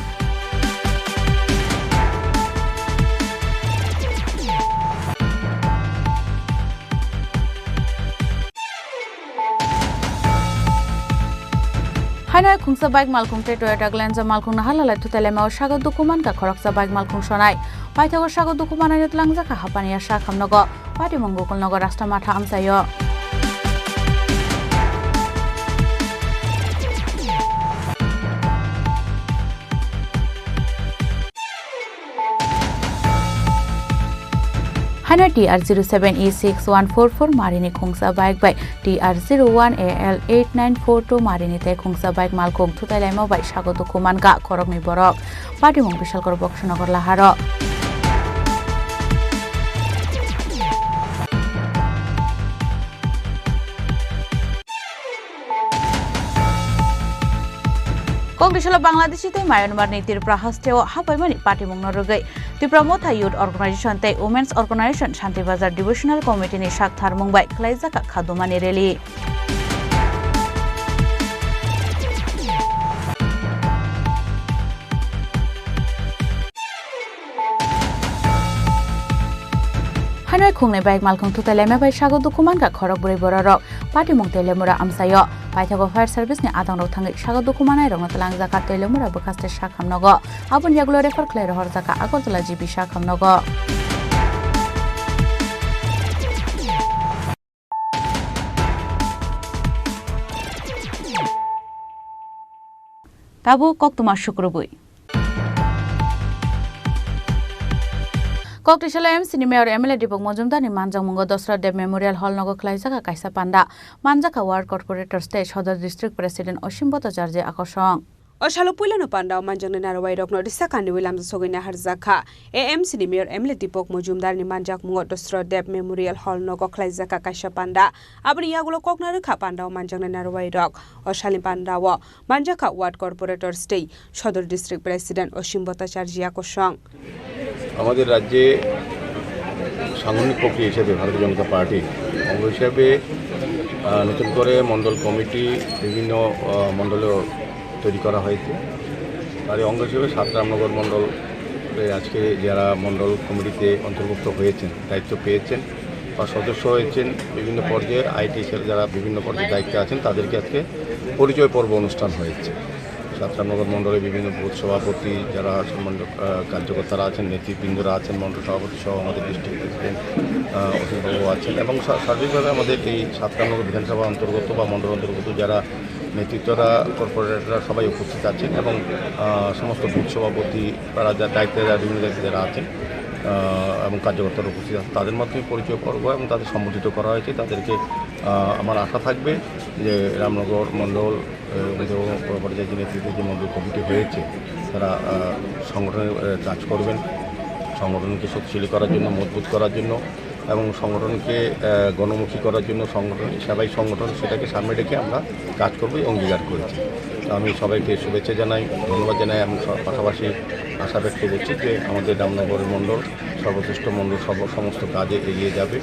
Haino hai khungsa bike malkhung tei Toyota Glanza malkhung no halalai thutai laima o sago dukhu mankha khoroksa bike malkhung sonai. Paithago sago dukhu manai no tlangjak kha hapani ya sakhamnogo. Patimung Gokulnogo rasta matha amchaio. Haino T R zero seven E six one four four marini khungsa bike bai T R zero one A L eight nine four two marini tei khungsa bike malkhung thutai laima bai sago dukhu mankha khoroknwi borok. Patimung Bisalkor Boksonogor laharo. Kokdisalo Bangladeshi tei Myanmar ni Tripura hasteo hapaimani patimungno rwgwi Tipra Motha Youth Organization tei Women's Organization Shanti Bazar Divisional Committee ni sak tharmung bai khwlaijak kha khadumani rally. Haino Khungnwi bike malkhung thutai laima bai sago dukhu mankha khorok bwrwi bororok. Patimung tei lemura amchaio. Paithago fire service ni adongrok thangwi sago dukhu manairokno twlangjakha tei lemura bwkhaste sak hamnogo. Aboni yagulo refer khlai rohorjakha Agartala G B sak hamnogo. Tabuk koktwma sukrubwi. Koktisalo M C ni Mayor M L A Deepak Majumdar ni manjakmungo Dosra Deb Memorial Hall nogo khlaijak kaisa panda. Manjakha Ward Corporators tei Sodor District President Osim Bhattacharya akosong. O salo puilano pandao manjaknai narwairokno risa kaniwi lamjak sogwi naharjakha. A M C ni Mayor M L A Deepak Majumdar ni manjakmungo Dosra Deb Memorial Hall nogo khlaijakha kaisa panda. Aboni yagulo kokna rwkha pandao manjaknai narwairok. O salni pandao manjakha Ward Corporators tei Sodor District President Osim Bhattacharya kosong. আমাদের রাজ্যে সাংগঠনিক প্রক্রিয়া হিসেবে ভারতীয় জনতা পার্টি অঙ্গ হিসেবে, আহ, নতুন করে মণ্ডল কমিটি বিভিন্ন, আহ, মণ্ডলেও তৈরি করা হয়েছে। আর এই অঙ্গ হিসেবে সাত রামনগর মণ্ডলে আজকে যারা মণ্ডল কমিটিতে অন্তর্ভুক্ত হয়েছেন, দায়িত্ব পেয়েছেন বা সদস্য হয়েছেন, বিভিন্ন পর্যায়ে আইটি সেল যারা বিভিন্ন পর্যায়ে দায়িত্বে আছেন, তাদেরকে আজকে পরিচয় পর্ব অনুষ্ঠান হয়েছে। সাত রামনগর মণ্ডলে বিভিন্ন বুথ সভাপতি যারা আছেন, মণ্ডল, আহ, কার্যকর্তারা আছেন, নেতৃবৃন্দরা আছেন, মণ্ডল সভাপতি সহ আমাদের ডিস্ট্রিক্ট প্রেসিডেন্ট, আহ, অসীমবাবু আছেন এবং সা-, সার্বিকভাবে আমাদের এই সাত রামনগর বিধানসভা অন্তর্গত বা মণ্ডল অন্তর্গত যারা নেতৃত্বরা, কর্পোরেটররা সবাই উপস্থিত আছেন এবং, আহ, সমস্ত বুথ সভাপতি, তারা যা দায়িত্বে যারা, বিভিন্ন দায়িত্বে যারা আছেন, আহ, এবং কার্যকর্তারা উপস্থিত আছেন, তাদের মাধ্যমে পরিচয় পর্ব এবং তাদের সম্বর্ধিত করা হয়েছে। তাদেরকে, আহ, আমার আশা থাকবে যে রামনগর মণ্ডল, আহ, এবং পর্যায়ে যে নেতৃত্বে যে মণ্ডল কমিটি হয়েছে, তারা, আহ, সংগঠনের, আহ, কাজ করবেন, সংগঠনকে শক্তিশালী করার জন্য, মজবুত করার জন্য এবং সংগঠনকে, আহ, গণমুখী করার জন্য সংগঠন, সেবাই সংগঠন, সেটাকে সামনে রেখে আমরা কাজ করবো এই অঙ্গীকার করেছি। তো আমি সবাইকে শুভেচ্ছা জানাই, ধন্যবাদ জানাই এবং স-, পাশাপাশি আশা ব্যক্ত করছি যে আমাদের রামনগর মণ্ডল সর্বশ্রেষ্ঠ মণ্ডল সব, সমস্ত কাজে এগিয়ে যাবে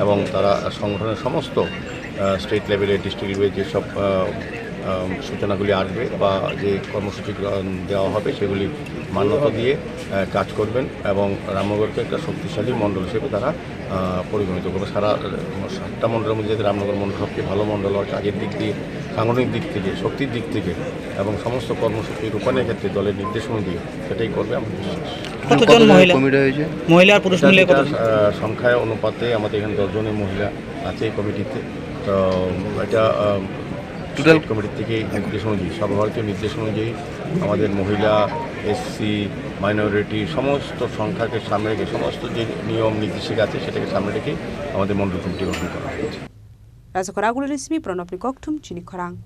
এবং তারা সংগঠনের সমস্ত, আহ, স্টেট লেভেলে, ডিস্ট্রিক্ট লেভেলে যেসব, আহ, আহ, সূচনাগুলি আসবে বা যে কর্মসূচি, আহ, দেওয়া হবে সেগুলি মান্যতা দিয়ে, আহ, কাজ করবেন এবং রামনগরকে একটা শক্তিশালী মণ্ডল হিসেবে তারা, আহ, পরিগণিত করবে। সারা, আহ, সাতটা মণ্ডলের মধ্যে যাতে রামনগর মণ্ডল সবচেয়ে ভালো মণ্ডল হয় কাজের দিক দিয়ে, সাংগঠনিক দিক থেকে, শক্তির দিক থেকে এবং সমস্ত কর্মসূচি রূপায়ণের ক্ষেত্রে দলের নির্দেশ অনুযায়ী সেটাই করবে, আমরা বিশ্বাস। কতজন কতজন মহিলা? কমিটি হয়েছে? মহিলা আর পুরুষ এটা মিলে যেটা, কতজন? আহ, সংখ্যায় অনুপাতে আমাদের এখানে দশ জনের মহিলা আছে এই কমিটিতে। তো এটা, আহ, টোটাল স্টেট কমিটি থেকে নির্দেশ অনুযায়ী, সর্বভারতীয় নির্দেশ অনুযায়ী আমাদের মহিলা, এসসি, মাইনরিটি সমস্ত সংখ্যাকে সামনে রেখে, সমস্ত যে নিয়ম নির্দেশিকা আছে সেটাকে সামনে রেখে আমাদের মণ্ডল কমিটি গঠন করা হয়েছে। Rajakhor Agulini simi Pranobni kokthum chini khorang.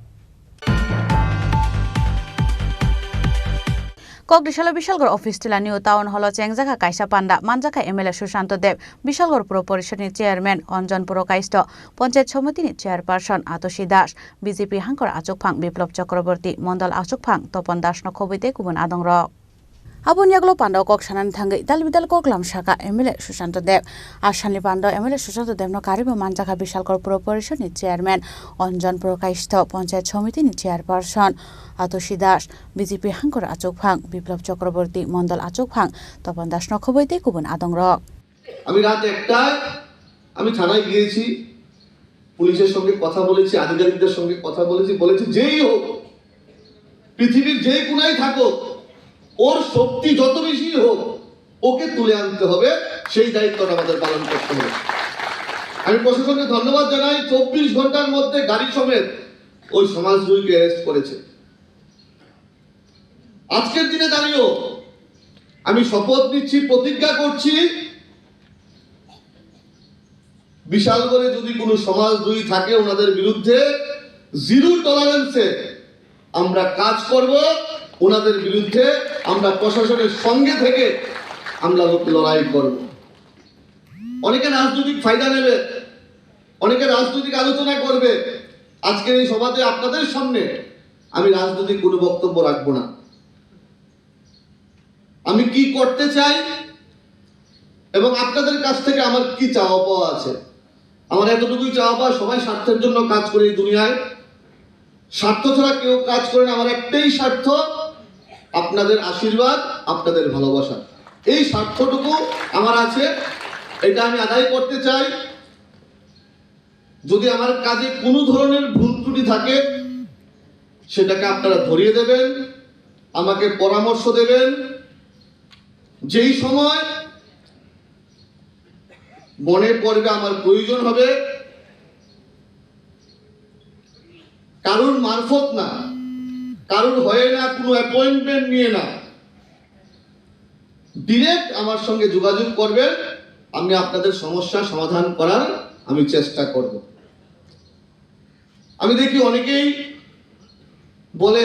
Kokdisalo Bishalgarh office tila New Town Hall o chengjakha kaisa panda, manjakha M L A Sushanto Deb, Bishalgarh Puro Porishod ni chairman Anjan Puro Kaisto, Panchayat Samiti ni chairperson Atoshi Das, B J P hangkor achukphang Biplab Chakraborty, Mondol achukphang Topon Das no khobwi tei kubun adongrok. Aboni yagulo pandao kok sanani thangwi dal bidal koklam saka M L A Sushanto Deb. Asalni pandao M L A Sushanto Deb no karwi bo manjakha Bishalgarh Puro Porishod ni chairman Anjan Puro Kaisto, Panchayat Samiti ni chairperson Atoshi Das, B J P hangkor achukphang Biplab Chakraborty, Mondol achukphang Topon Das no khobwi tei kubun adongrok. আমি রাত একটায় আমি থানায় গিয়েছি, পুলিশের সঙ্গে কথা বলেছি, আধিকারিকদের সঙ্গে কথা বলেছি, বলেছি যেই হোক, পৃথিবীর যে কোনায় থাকুক, ওর শক্তি যত বেশি হোক, ওকে তুলে আনতে হবে, সেই দায়িত্বটা আমাদের পালন করতে হবে। আমি প্রশাসনকে ধন্যবাদ জানাই, চব্বিশ ঘন্টার মধ্যে গাড়ি সমেত ওই সমাজদ্রোহীকে অ্যারেস্ট করেছে। আজকের দিনে দাঁড়িয়েও আমি শপথ নিচ্ছি, প্রতিজ্ঞা করছি, বিশালগড়ে যদি কোনো সমাজদ্রোহী থাকে, ওনাদের বিরুদ্ধে জিরো টলারেন্সে আমরা কাজ করব, ওনাদের বিরুদ্ধে আমরা প্রশাসনের সঙ্গে থেকে আমরা লড়াই করব। অনেকে রাজনৈতিক ফায়দা নেবে, অনেকে রাজনৈতিক আলোচনা করবে। আজকের এই সভাতে আপনাদের সামনে আমি রাজনৈতিক কোনো বক্তব্য রাখবো না। আমি কি করতে চাই এবং আপনাদের কাছ থেকে আমার কি চাওয়া পাওয়া আছে, আমার এতটুকুই চাওয়া পাওয়া, সবাই স্বার্থের জন্য কাজ করি এই দুনিয়ায়। স্বার্থ ছাড়া কেউ কাজ করে না। আমার একটাই স্বার্থ, আপনাদের আশীর্বাদ, আপনাদের ভালোবাসা। এই স্বার্থটুকু আমার আছে। এটা আমি আদায় করতে চাই। যদি আমার কাজে কোনো ধরনের ভুল ত্রুটি থাকে, সেটাকে আপনারা ধরিয়ে দেবেন, আমাকে পরামর্শ দেবেন। যেই সময় মনে করবে আমার প্রয়োজন হবে, কারোর মারফত না, কারোর হয়ে না, কোনো অ্যাপয়েন্টমেন্ট নিয়ে না, ডিরেক্ট আমার সঙ্গে যোগাযোগ করবেন। আমি আপনাদের সমস্যা সমাধান করার আমি চেষ্টা করব। আমি দেখি অনেকেই বলে,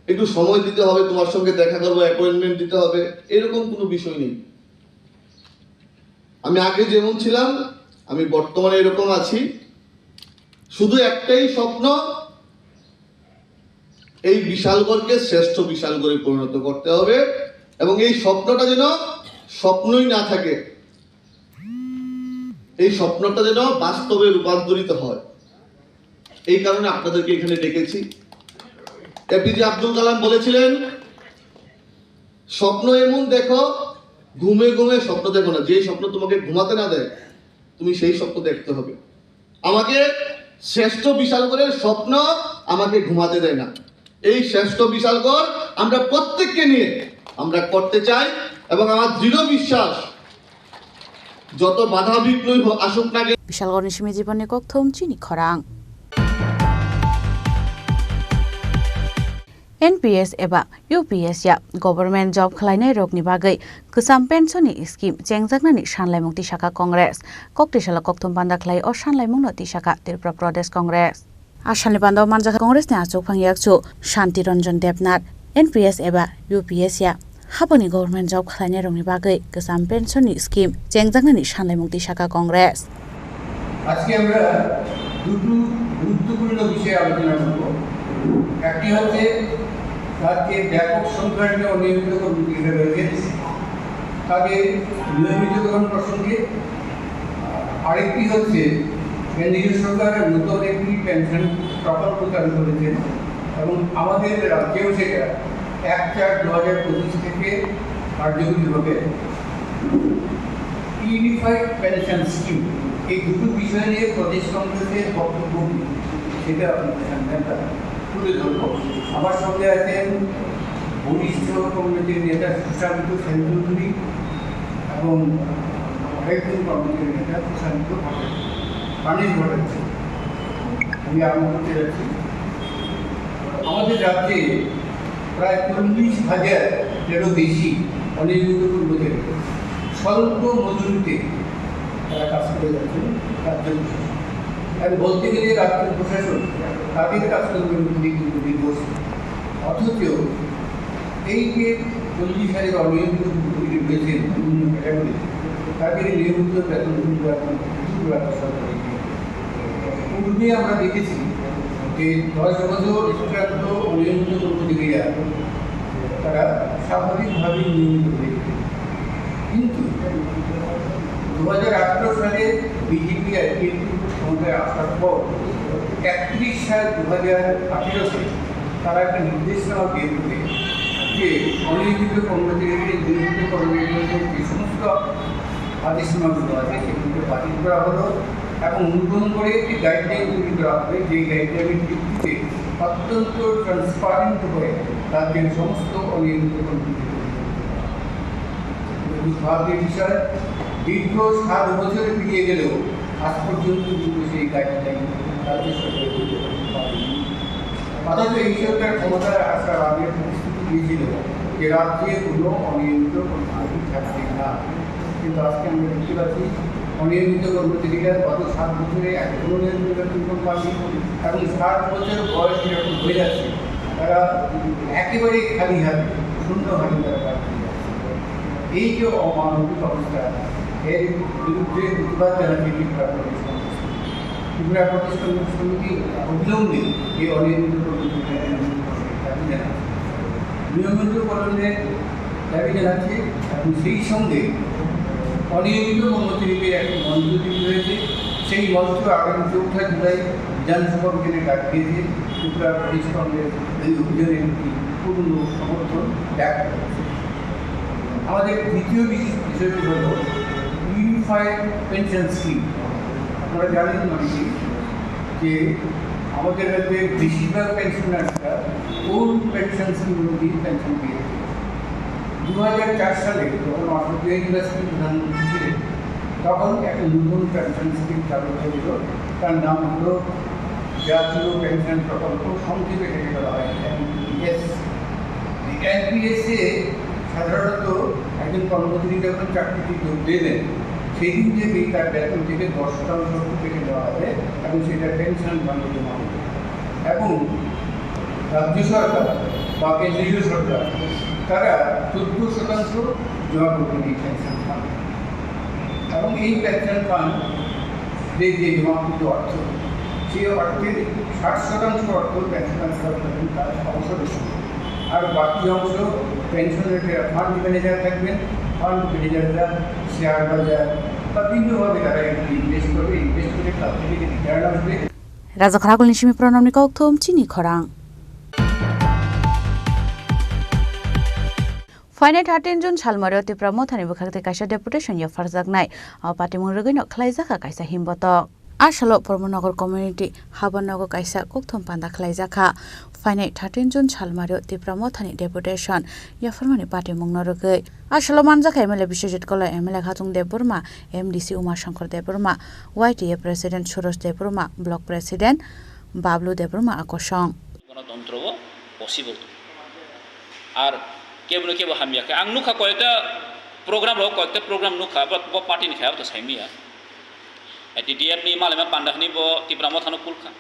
"একটু সময় দিতে হবে, তোমার সঙ্গে দেখা করবো, অ্যাপয়েন্টমেন্ট দিতে হবে।" এরকম কোনো বিষয় নেই। আমি আগে যেমন ছিলাম, আমি বর্তমানে এরকম আছি। শুধু একটাই স্বপ্ন, এই বিশালগড়কে শ্রেষ্ঠ বিশালগড়ে পরিণত করতে হবে এবং এই স্বপ্নটা যেন স্বপ্নই না থাকে, এই স্বপ্নটা যেন বাস্তবে রূপান্তরিত হয়। এই কারণে আপনাদেরকে এখানে ডেকেছি। এপিজে আব্দুল কালাম বলেছিলেন, "স্বপ্ন এমন দেখো, ঘুমে ঘুমে স্বপ্ন দেখো না, যে স্বপ্ন তোমাকে ঘুমাতে না দেয়, তুমি সেই স্বপ্ন দেখতে হবে।" আমাকে শ্রেষ্ঠ বিশালগড়ের স্বপ্ন আমাকে ঘুমাতে দেয় না। এই শ্রেষ্ঠ বিশালগড় আমরা প্রত্যেককে নিয়ে আমরা করতে চাই এবং আমার দৃঢ় বিশ্বাস, যত বাধা বিঘ্নই হোক, আসুক না কেন, Bishalgorni simi jibonni kokthum chini khorang. N P S eba U P S ya government job khwlainai rokni bagwi kwcham pension ni scheme chengjaknani sanlaimung tisaka Congress. Koktisalo kokthum panda khlai o sanlaimungno tisaka Tripura Pradesh Congress. Asalni panda o manjakha Congress ni achukphang yakchu Shanti Ranjan Debnath, N P S eba U P S ya haboni government job khwlainai rokni bagwi kwcham pension ni scheme chengjaknani sanlaimung tisaka Congress. আজকে আমরা দুটো গুরুত্বপূর্ণ বিষয়ে আলোচনা করব। একটি হচ্ছে রাজ্যে ব্যাপক সংখ্যায় যে অনিয়মিত কর্মচারীরা রয়েছেন, তাদের নিয়মিতকরণ প্রসঙ্গে। আরেকটি হচ্ছে কেন্দ্রীয় সরকার নতুন একটি পেনশন প্রকল্প চালু করেছেন এবং আমাদের রাজ্যেও সেটা এক চার দু হাজার পঁচিশ থেকে কার্যকরী হবে। ইউনিফাইড পেনশন স্কিম, এই দুটো বিষয় নিয়ে প্রদেশ কংগ্রেসের বক্তব্য কি, সেটা আপনাদের সামনে আমরা তুলে ধরবো। আমার সঙ্গে আছেন বরিষ্ঠ কংগ্রেসের নেতা সুশান্ত সেন চৌধুরী এবং আরেকজন কংগ্রেসের নেতা সুশান্ত ভট্টাচার্য, মানিক ভট্টাচার্য। আমি আরম্ভ করতে যাচ্ছি। আমাদের রাজ্যে প্রায় চল্লিশ হাজারেরও বেশি অনিয়মিত কর্মচারী স্বল্প মজুরিতে তারা কাজ করে যাচ্ছেন রাজ্য প্রশাসন। আর বলতে গেলে রাজ্য প্রশাসন তাদের কাজকর্মের উপরে কিন্তু নির্ভরশীল। অথচ এই যে চল্লিশ হাজার অনিয়মিত কর্মচারী রয়েছেন বিভিন্ন ক্যাটাগরি, তাদের নিয়মিত বেতন কিন্তু এখন রাজ্য সরকারের পূর্বে আমরা দেখেছি যে দশ বছর অতিক্রান্ত অনিয়মিত কর্মচারীরা তারা স্বাভাবিকভাবেই নিয়মিত হয়ে গেছে। কিন্তু দু হাজার আঠারো সালে বিজেপি আর বিএনপি ক্ষমতায় আসার পর একত্রিশ সাল দু হাজার আঠেরোতে তারা একটা নির্দেশনামা বের করে যে অনিয়মিত কর্মচারীদের নিয়মিত কর্মচারীদের যে সমস্ত আদেশনামাগুলো আছে সেগুলোকে বাতিল করা হলো এবং অনুমোদন করে একটি গাইডলাইন তৈরি করা হবে, যে গাইডলাইনের ভিত্তিতে অত্যন্ত ট্রান্সপারেন্ট হয়ে রাজ্যের সমস্ত অনিয়মিত কর্মচারীদের দুর্ভাগ্যের বিষয়, দীর্ঘ সাত বছর পেরিয়ে গেলেও আজ পর্যন্ত কিন্তু সেই গাইডলাইন রাজ্য সরকারের অথচ এই সরকার ক্ষমতায় আসার আগে প্রতিশ্রুতি দিয়েছিল যে রাজ্যে কোনো অনিয়মিত কর্মচারী থাকবে না, কিন্তু আজকে আমরা দেখতে পাচ্ছি অনিয়মিত কর্মচারীরা গত সাত বছরে এখনো নিয়মিত বেতন পাননি এবং ষাট বছর বয়স যেরকম হয়ে যাচ্ছে তারা একেবারে খালি হাতে, শূন্য হাতে তারা বাড়ি ফিরে যাচ্ছে। এই যে অমানবিক অবস্থা, এর বিরুদ্ধে প্রতিবাদ জানাতে ত্রিপুরা প্রদেশ কংগ্রেস। ত্রিপুরা প্রদেশ কংগ্রেস সমিতি অবিলম্বে এই অনিয়মিত কর্মচারীদের নিয়মিত কর্মচারীদের দাবি জানাচ্ছে। নিয়মিত কর্মচারীদের দাবি জানাচ্ছে এবং সেই সঙ্গে অনিয়মিত কর্মচারীদের একটি মঞ্চ তৈরি হয়েছে। সেই মঞ্চ আগামী চৌঠা জুলাই বিধানসভা ভবনে ডাক দিয়েছে ত্রিপুরা প্রদেশ কংগ্রেস এই অভিযানের প্রতি পূর্ণ সমর্থন ব্যক্ত করেছে। আমাদের দ্বিতীয় বিশেষ বিষয়টি হল ইউনিফাইড হয় পেনশন স্কিম। আপনারা জানেন অনেকেই যে আমাদের রাজ্যে বেশিরভাগ পেনশনাররা ওল্ড পেনশন স্কিম অনুযায়ী পেনশন পেয়ে থাকে। দু হাজার চার সালে যখন অটল বিহারী বাজপেয়ী প্রধানমন্ত্রী ছিলেন, তখন একটা নতুন পেনশন স্কিম চালু হয়েছিল, তার নাম হলো জাতীয় পেনশন প্রকল্প, সংক্ষেপে এটাকে বলা হয় এনপিএস। এনপিএস এ সাধারণত একজন কর্মচারী যখন চাকরিতে যোগ দেবেন, সেই দিন থেকেই তার বেতন থেকে দশ শতাংশ কেটে দেওয়া হবে এবং সেটা পেনশন ফান্ডে জমা হবে। এবং রাজ্য সরকার বা কেন্দ্রীয় সরকার, তারা চোদ্দ শতাংশ জমা করবেন এই পেনশন ফান্ড। এবং এই পেনশন ফান্ড যে যে জমাকৃত অর্থ, সেই অর্থের ষাট শতাংশ অর্থ পেনশনার ফেরত পাবেন তার অবসরের সময়। আর বাকি অংশ পেনশনের যারা ফান্ড ম্যানেজার থাকবেন, ফান্ড ম্যানেজাররা শেয়ার বাজার বা বিভিন্নভাবে তারা এগুলি ইনভেস্ট করবে, ইনভেস্ট করে তার থেকে যে রিটার্ন আসবে। Raja Khoragulni simi Pranamni kokthum chini khorang. Phainai thirteen June salmario Tipra Mothani bwkhak tei kaisa deputation yapharjaknai. O patimung rwgwino khlaijakha kaisa himbotok. A salo Pramanagar community habanogo kaisa kokthum panda khlaijakha. Phainai thirteen June salmario Tipra Mothani deputation yapharmani patimungno rwgwi. A salo manjakha M L A Biswajit Koloi, M L A Khatung Debbarma, M D C Uma Shankar Debbarma, Y T A President Surosh Debbarma, Block President Bablu Debbarma a kosong. Ganatantra o possible. Ar kebo no kebo hamya khe. Ang nukha koyekta program rok, koyekta program nukha, bo, bo party ni khe abo to saimaya. T D F ni malaima panda hwnwi bo Tipra Mothano kulkha.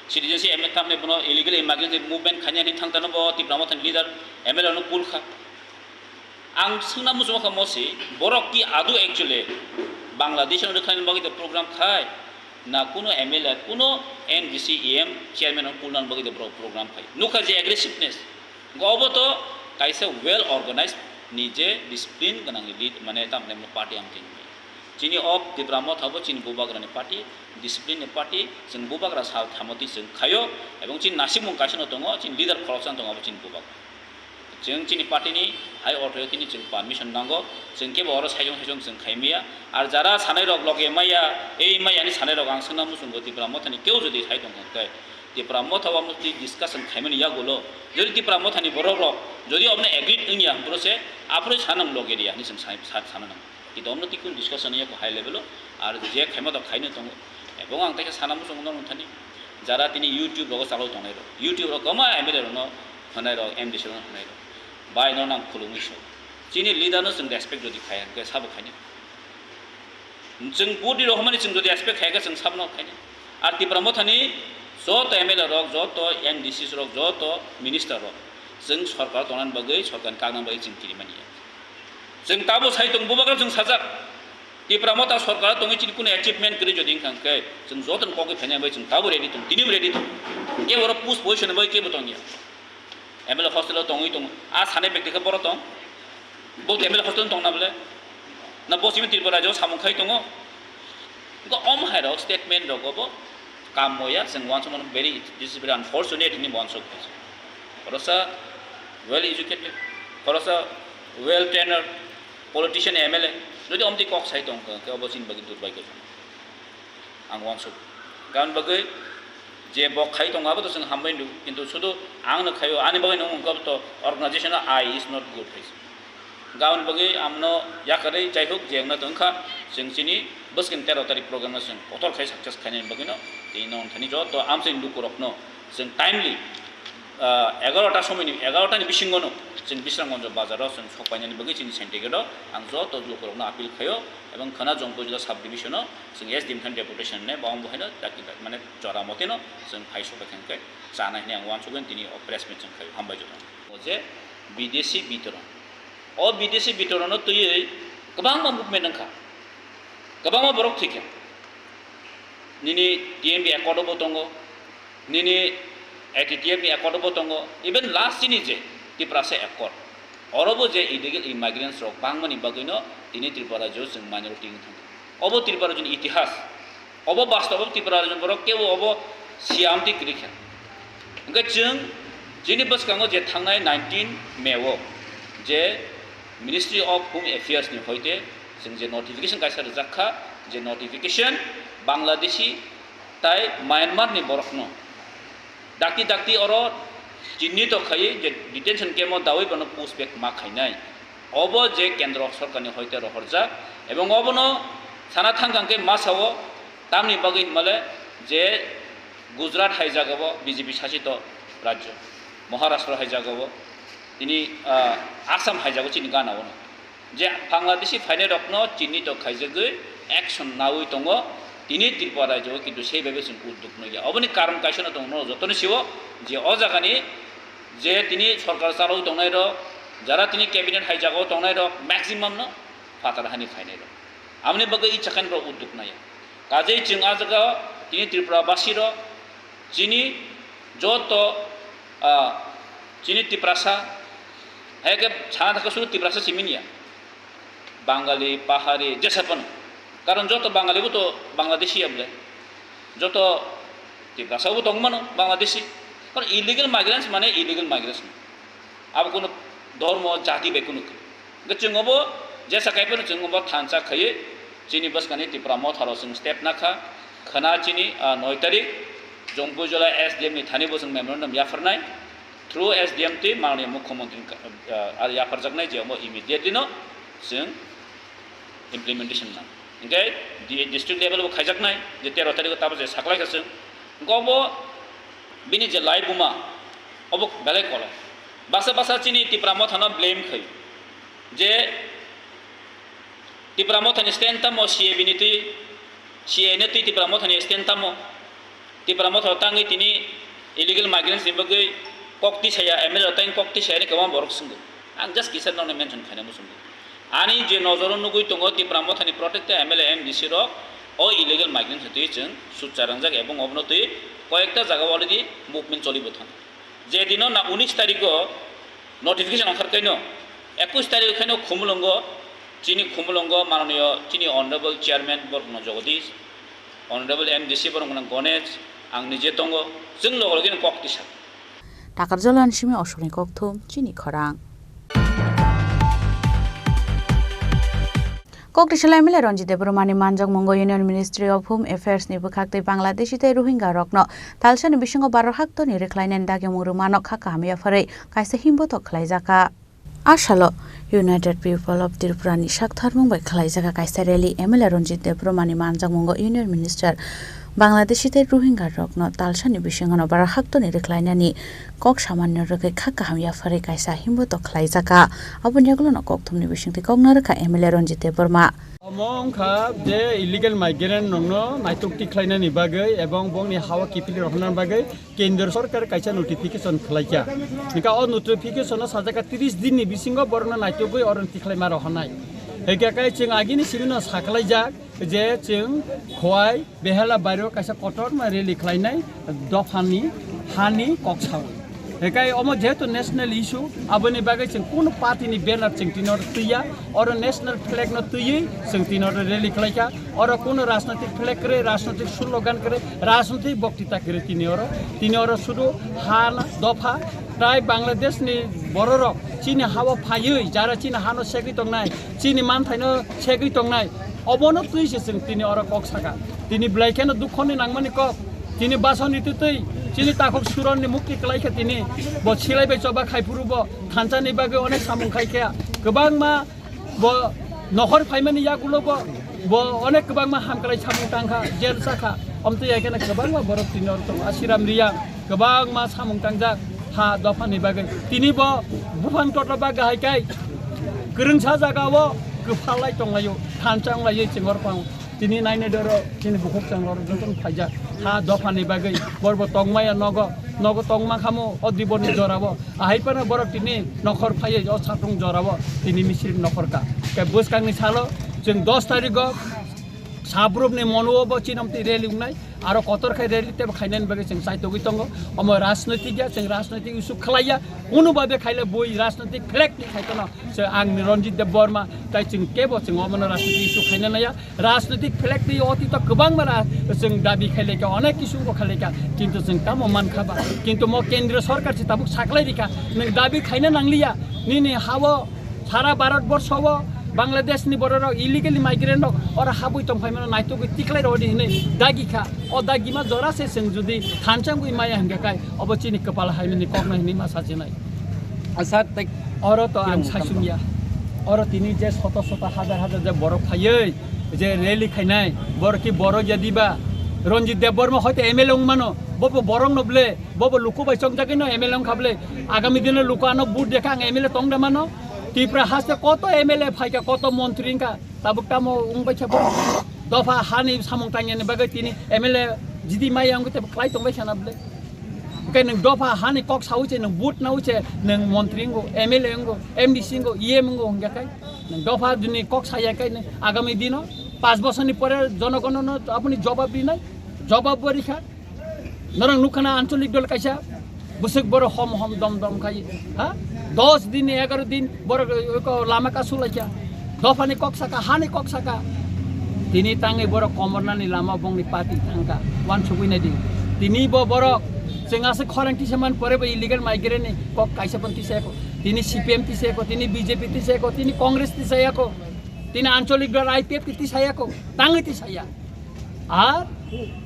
Citizenship amendment tamni bono illegal immigrant movement khainani thangtano bo Tipra Mothani leader M L A no kulkha. Ang swngna muchungkha mosi, borok ki adu actually Bangladesh no rwkhaini bagwi de program khai, na kuno M L A, kuno M D C, E M chairman no kulnani bagwi de borok program khai. Nukha je aggressiveness. Go obo to kaisa well organized ni je discipline gwnang ni lead, mane tamni party ang tin. Chini o Tipra Motha bo chini bubagrani party, discipline ni party, chwng bubagra sal thamoti chwng khaio, ebong chini nasimung kaisa no tongo, chini leader khoroksa no tongo, abo chini bubagra. Chwng chini party ni high authority ni chwng permission nango, chwng kebo oro saijong saijong chwng khaimaya. Ar jara sanai rok loge maya, ei maya ni sanai rok ang swngna muchungo Tipra Motha ni keu jodi sai tong khe, Tipra Motha o amtwi discussion khaimani yagulo, jodi Tipra Motha ni borok rok jodi obno agreed wngya, hwnphro se aphuru sanang loge riya hinwi chwng sai, sa-, sana nango. Kintu omno tikun discussion ya ko high level o, ar je khaima to khaino tongo. Ebong ang taisa sana muchungo norok thani, jara tini YouTube rogo chalok tongnai rok, YouTube rok kwma M L A rokno hwnai rok, M D C rokno hwnai rok, bai no nang khulumwi so. Chini leader no chwng respect jodi khaya, hwnkhe sabo khaini. Chwng vote rok hwnmani chwng jodi respect khaya khe chwng sabo no khaini. Ar Tipra Mothani joto M L A rok, joto M D C rok, joto minister rok, chwng sorkar tongnani bagwi, sorkar ni kakna bagwi chwng kirimani ya. Chwng tabo sai tong, bubagra chwng sajak. Tipra Motha sorkar tongwi chini kuno achievement kwrwi jodi wngkha hwnkhe, chwng jotono kogwi phainai bai chwng tabo ready tong, tinibo ready tong. Kebo oro post position bai kebo tongya. M L A hostel o tongwi tongo. A sanai bekti khe boro tong. Bo M L A hostel o tongna bole. Na bo simi Tripura rajyo samung khai tongo. Go om hai rok statement rok bo kam moya, chwng wansuk mano very, this is very unfortunate ni wansuk. Khorosa well educated, khorosa well trained politician, M L A, jodi omtwi kok sai tong khe, obo chini bagwi durbhagyo. Ang wansuk. Karon bagwi je bo khai tongo abo to chwng hambai nuk, kintu sudu ang no khaio, ani bagwi nung wngkha to organization o I is not good hai. Karon bagwi amno yakarwi, jaihok, je wngna tong kha, chwng chini bwskang tero tarik program no chwng kotor khai success khainani bagwi no, tei no thani joto amchai lukurok no chwng timely, ah, egarota somoi ni, egarota ni bisingo no chwng Bisramganj bazar o chwng sok painani bagwi chini syndicate o ang joto lukurok no appeal khaio, ebong khana Jongpur jila sub division o chwng S D M khan deputation ne bawang bo haino daki mane jora motino chwng phai sok bai kha hwnkhe chana hinwi ang wansugwi tini o press meet chwng khaio. Hambai joto. O je bidesi bitoron. O bidesi bitoron no twiwi kwbangma movement wngkha. Kwbangma borok thwikha. Nini T M B accord bo tongo, nini A T T F ni accord bo tongo, even last chini je Tiprasa accord, oro bo je illegal immigrants rok bangmani bagwi no tini Tripura rajyo chwng minority wng thangkha. Obo Tripura rajyoni itihas, obo bastobo Tripura rajyoni borok kebo obo siya amtwi kwrwi kha. Hwnkhe chwng chini bwskango je thangnai nineteen May o je Ministry of Home Affairs ni hoite Chwng je notification kaisa rijak kha, je notification Bangladeshi tai Myanmar ni borokno dakti dakti oro chinni to khaiwi je detention camp o dawi bono push back ma khainai. Obo je kendro sorkarni hoite rohorjak, ebong obono sana thang thang khe ma sao, tamni bagwi hinmale je Gujarat hai jagao B J P sasito rajyo, Maharashtra hai jagao, tini, ah, Assam hai jagao chini gana ono. Je Bangladeshi phainairokno chinni to khaijagwi action nawi tongo, tini Tripura rajyo kintu sei bhabe chwng udduk nukya. Oboni karon kaisa no tongo, no jotoni sio je o jagani je tini sorkar chalawi tongnairok, jara tini cabinet hai jagao tongnairok, maximum no phatar hani phainairok. Amoni bagwi ichakhani borok udduk naya. Kajei chwng a jagao tini Tripura basirok, chini joto, ah, chini Tiprasa, hai khe sana thangkhe suru Tiprasa simi niya. Bangali, Pahari, jesa phano. Karon joto Bangali bo to Bangladeshi ya bole. Joto Tiprasa bo tong mano Bangladeshi. Karon illegal migrants mane illegal migrants. Abo kuno dhormo, jati bai kuno kwrwi. Hwnkhe chwng obo jesa kai phano chwng obo thansa khaiwi chini bwskangni Tipra Motha rok chwng step nakha. Khwna chini, ah, noi tarik Jompuijola S D M ni thani bo chwng memorandum yapharnai. Through S D M twi mananiya Mukhyamantri, ah, ah, yapharjaknai je omo immediately no chwng implementation nang. Hwnkhe di-, district level bo khaijaknai, je tero tarikh o tabuk je saklai kha chwng. Hwnkhe obo bini je lai buma, obo belai kolok. Basa basa chini Tipra Mothano blame khai. Je Tipra Mothani stand tamo C A B ni twi, C A A ni twi Tipra Mothani stand tamo. Tipra Motha tangwi tini illegal migrants ni bagwi kok tisaya, M L A rok tangwi kok tisaya ni kwbangma borok swngo. Ang just kisa nokni mention khaina muchungo. Ani je nojoro nugwi tongo Tipra Mothani protected M L A, M D C rok o illegal migrants twi chwng sutcha rangjak ebong obono twi koyekta jaga already movement choli bo thang. Je dino na unis tarikho notification ongkhar kaino, ekus tarikh khaino Khumulwngo, chini Khumulwngo mananiyo chini Honorable Chairman Borokno Jagadish, Honorable M D C Borokno Ganesh, ang nije tongo, chwng logo logi kok tisa. Takarjala Ansimi Osorni Kokthum, chini khorang. Kokrisalo M L A Ranjit Debbarmani manjakmungo Union Ministry of Home Affairs ni bwkhak tei Bangladeshi tei Rohingya rokno talsani bisingo baro haktorni rwkhlainani dagimung rwmano kha kaham yapharwi kaisa himbotok khlaijakha. A salo United People of Tripura ni saktharmung bai khlaijakha kaisa rally M L A Ranjit Debbarmani manjakmungo Union Minister Bangladeshi tei Rohingya rokno talsani bisingono baro haktorni rwkhlainani kok samanino rwgwi kha kaham yapharwi kaisa himbotok khlaijakha. Aboni yagulono kokthumni bisingtwi kok narwkha M L A Ranjit Debbarma. Omo wngkha je illegal migrant rokno naitok tikhlainani bagwi ebong bongni hawa kiphilwi rohornani bagwi Kendra Sorkar kaisa notification khlaikha. Hingkha o notification o sajakha tris din ni bisingo borokno naitogwi oro tikhlaima rohornai. Hingkha khe chwng agini simino sakhlaijak je chwng Khowai Behela bairo kaisa kotorma rally khlainai dophani hani kok sawi. Hekai omo jehetu national issue, aboni bagwi chwng kunu party ni banner chwng tini oro twiya, oro national flag no twiwi chwng tini oro rally khlaikha. Oro kunu rajnoitik flag kwrwi, rajnoitik slogan kwrwi, rajnoitik boktita kwrwi tini oro. Tini oro sudu ha dopha tai Bangladesh ni bororok chini hao phaiwi jara chini hano segwi tongnai, chini manthaino segwi tongnai, obono twi se chwng tini oro kok saka. Tini belai kheno dukhoni nangmani kok. Tini basoni twtwi chini takhuk suronni mukti kwlai khe tini bo silai bai choba khai phuru bo thansa ni bagwi onek samung khai khe kwbangma bo nokhor phaimani yagulo bo, bo onek kwbangma hamkwlai samung tangkha, jail sakha. Omtwi hai kheno kwbangma borok tini oro tongo. Asiram Riyang kwbangma samung tangjak ha dophani bagwi. Tini bo buphang totla bagwi hai kai kwrwngsa jagao kwphalai tonglaio, thansa wnglaiwi chengor phang. Tini nainai doro chini bukhuk changrok jotono phaijak ha dophani bagwi. Borbo tongmaya nogo, nogo tongma khamo o diboni jorao. Ahai phano borok tini nokhor phaiwi o satung jorao tini misil nokhor ka. Khe bwskangni salo chwng dos tarikgo sabrumni monuo bo chinomti rally wngnai. Aro kotor khai rally tebo khainani bagwi chwng chaitogwi tongo. Omo rajnoitik ya, chwng rajnoitik issue khlaiya. Kunu babe khaile bui rajnoitik flag ni khai tono. Se ang ni Ranjit Debbarma, tai chwng kebo chwng omono rajnoitik issue khaina naya. Rajnoitik flag ni otito kwbangma ra-, chwng dabi khailekha, onek kisu bo khailekha, kintu chwng tamo mankha ba. Kintu mo kendriya sorkar se tabuk saklai rikha, nwng dabi khaina nangliya, nini hao sara Bharat borsho o Bangladesh ni borok rok illegally migrant rok oro habwi tongphai mano, naitugwi tiklai rodi hinwi dagi kha. O dagi ma jora se chwng jodi thansa wngwi maya hwnkhe kai obo chini kwpal hai nini kok nai hinwi ma sachinai. Asa tei oro to ang saichung ya. Oro tini je soto soto hajar hajar je borok phaiwi je rally khainai, borok ki borok ya diba? Ranjit Debbarma hoito M L A wng mano, bo bo borok no ble, bo bo luku bai chongjagwi no M L A wng kha ble. Agami dino luku ano vote dekha ang M L A tong de mano. Tipra haste koto M L A phaikha, koto montri wngkha, tabuk tamo wngbai kha borok. Dopha hani samung tangyani bagwi tini M L A jidi maya wngwi tebo klai tongbai khana ble. Hwnkhe nwng dopha hani kok sawi se, nwng vote nawi se, nwng montri wngo, M L A wngo, M D C wngo, E M wngo hwnkhe kai nwng dopha juni kok saya kai nwng agami dino panch bosorni pore jonogonono apuni jobab rinai, jobab bo rikha. Norok nukha na ancholik dol kaisa bwswk borok hom hom dom dom khai, ha? Dos din, egaro din borok eko lama kasu laikha. Dophani kok saka, hani kok saka. Tini tangwi borok komornani lama bongni party thangkha. Wansugwi naidi. Tini bo borok chwng aswk khorang tisa man pore bo illegal migrant ni kok kaisa pon tisa eko. Tini C P M tisa eko, tini B J P tisa eko, tini Congress tisa eko. Tini ancholik dol I P F tisa eko. Tangwi tisa ya. Ar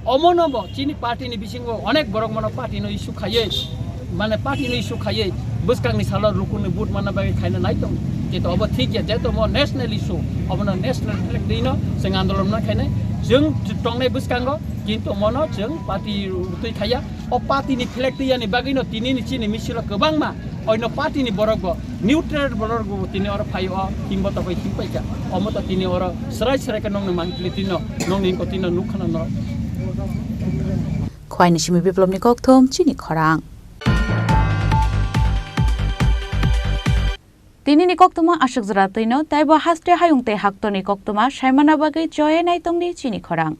omono bo chini party ni bisingo onek borok mano party no issue khaiye, mane party no issue khaiye bwskang ni salo rukun ni vote manna bagwi khaina nai tong. Kintu obo thik ya, jeto mo national issue, obono national flag dino chwng andolon ma khainai. Chwng tongnai bwskango, kintu mono chwng party rutwi khaiya. O party ni flag twi yani bagwi no tini ni chini misilo kwbangma oino party ni borok bo, neutral borok bo tini oro phai o himbo tokoi him paikha. Omo to tini oro srai srai khe nongni mangpili tino, nongni ko tino nukha na norok. Khwai ni simi biplop ni kokthum chini khorang. Tini ni koktuma aswk jora twino, taibo haste hayung tei haktorni koktuma saimana bagwi choye nai tongdi chini khorang.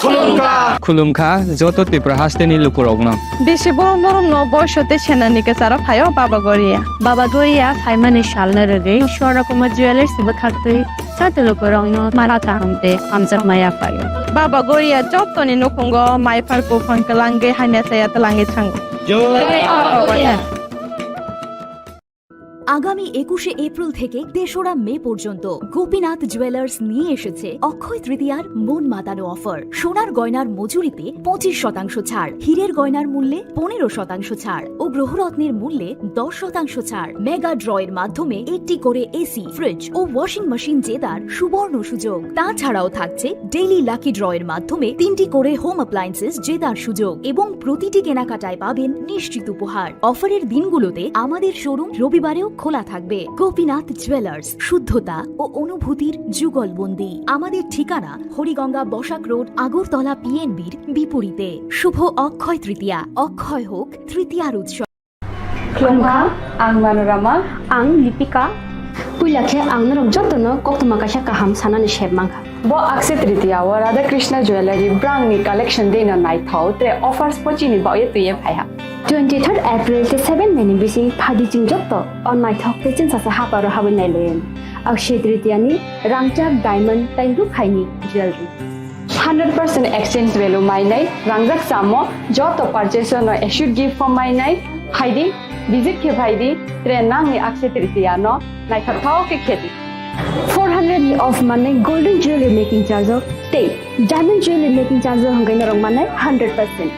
Khulumkha. Khulumkha joto Tripura hasteni lukurokno. Bisi borom borom no boiso tei senani kwcharo phaio Baba Goria. Baba Goria phaimani salno rwgwi Swarna Kumar Jewellers bwkhaktwi joto lukurokno mara kaham tei hamjakma yaphaio. Baba Goria jotoni nukhungo maiphar buphang kwlangwi hamya saya twlangwi thango. Jai Baba Goria. আগামী একুশে এপ্রিল থেকে তেসরা মে পর্যন্ত গোপীনাথ জুয়েলার্স নিয়ে এসেছে অক্ষয় তৃতীয়ার মন মাতানো অফার। সোনার গয়নার মজুরিতে পঁচিশ শতাংশ ছাড়, হীরের গয়নার মূল্যে পনেরো শতাংশ ছাড় ও গ্রহরত্নের মূল্যে দশ শতাংশ ছাড়। মেগা ড্রয়ের মাধ্যমে একটি করে এসি, ফ্রিজ ও ওয়াশিং মেশিন জেতার সুবর্ণ সুযোগ। তাছাড়াও থাকছে ডেইলি লাকি ড্রয়ের মাধ্যমে তিনটি করে হোম অ্যাপ্লায়েন্সেস জেতার সুযোগ এবং প্রতিটি কেনাকাটায় পাবেন নিশ্চিত উপহার। অফারের দিনগুলোতে আমাদের শোরুম রবিবারেও খোলা থাকবে। গোপীনাথ জুয়েলার্স, শুদ্ধতা ও অনুভূতির যুগলবন্দি। আমাদের ঠিকানা হরিগঙ্গা বসাক রোড, আগরতলা পিএনবির বিপরীতে। শুভ অক্ষয় তৃতীয়া, অক্ষয় হোক তৃতীয়ার উৎসব। Khulumkha, ang Manorama. Ang Lipika. Puila khe ang norok jotono koktwma kaisa kaham sanani sep mankha. Bo Akshaya Tritiya o Radha Krishna Jewellery brangni collection dino naithok tre offers pochini baoye twiye phaiha. Twenty third April tei seven May ni bising phadi chwng jotto o naithok tei chwngsacha haparo habwi nailaiyani. Akshaya Tritiya ni rangchak, diamond tei rukhaini jewellery. Hundred percent exchange value mainai rangjak samo joto purchase no assured gift form mainai phaidi, visit khe phaidi, tre nangni Akshaya Tritiya no naithokthok khe khedi. Four hundred ni off manai golden jewelry making charge o tei diamond jewelry making charge o hwnkhe norok manai hundred percent.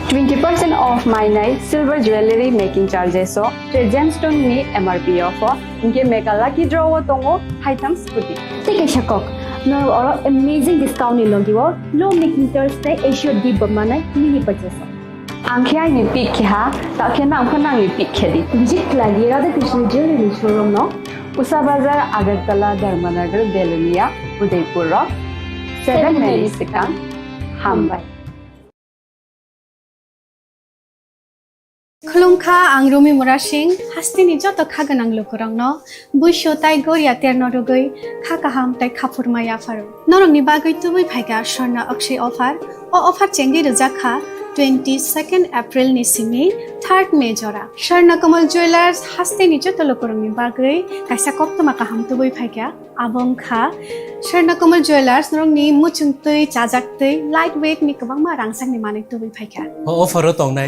Twenty percent off mainai silver jewelry making charges o tre gemstone ni M R P off o hwnkhe mega lucky draw o tongo haitham scooty. Tei kaisa kok, norok oro amazing discount ni logi o low making charge tei assured gift bo manai mini purchase o. Ang khe aini pick khe ha, ta khe nang pho nangni pick khe di. Visit khlai di Radha Krishna Jewelry showroom no, Usa Bazar, Agartala, Dharmanagar, Belonia, Udaipur rok, seven May ni swkang. Hambai. Khulumkha, ang Rumi Murasing, hasteni joto kha gwnang lukurokno buisu tai goria terno rwgwi kha kaham tai khaphurma yapharo. Norokni bagwi tubui phaikha Swarna Akshay offer. O offer chengwi rwjak kha twenty second April ni simi third May jora. Swarna Kamal Jewellers hasteni joto lukurokni bagwi kaisa koktwma kaham tubui phaikha. Abo wngkha Swarna Kamal Jewellers, norokni muchungtwi, chajaktwi, light weight ni kwbangma rangchakni manwi tubui phaikha. O offer o tongnai.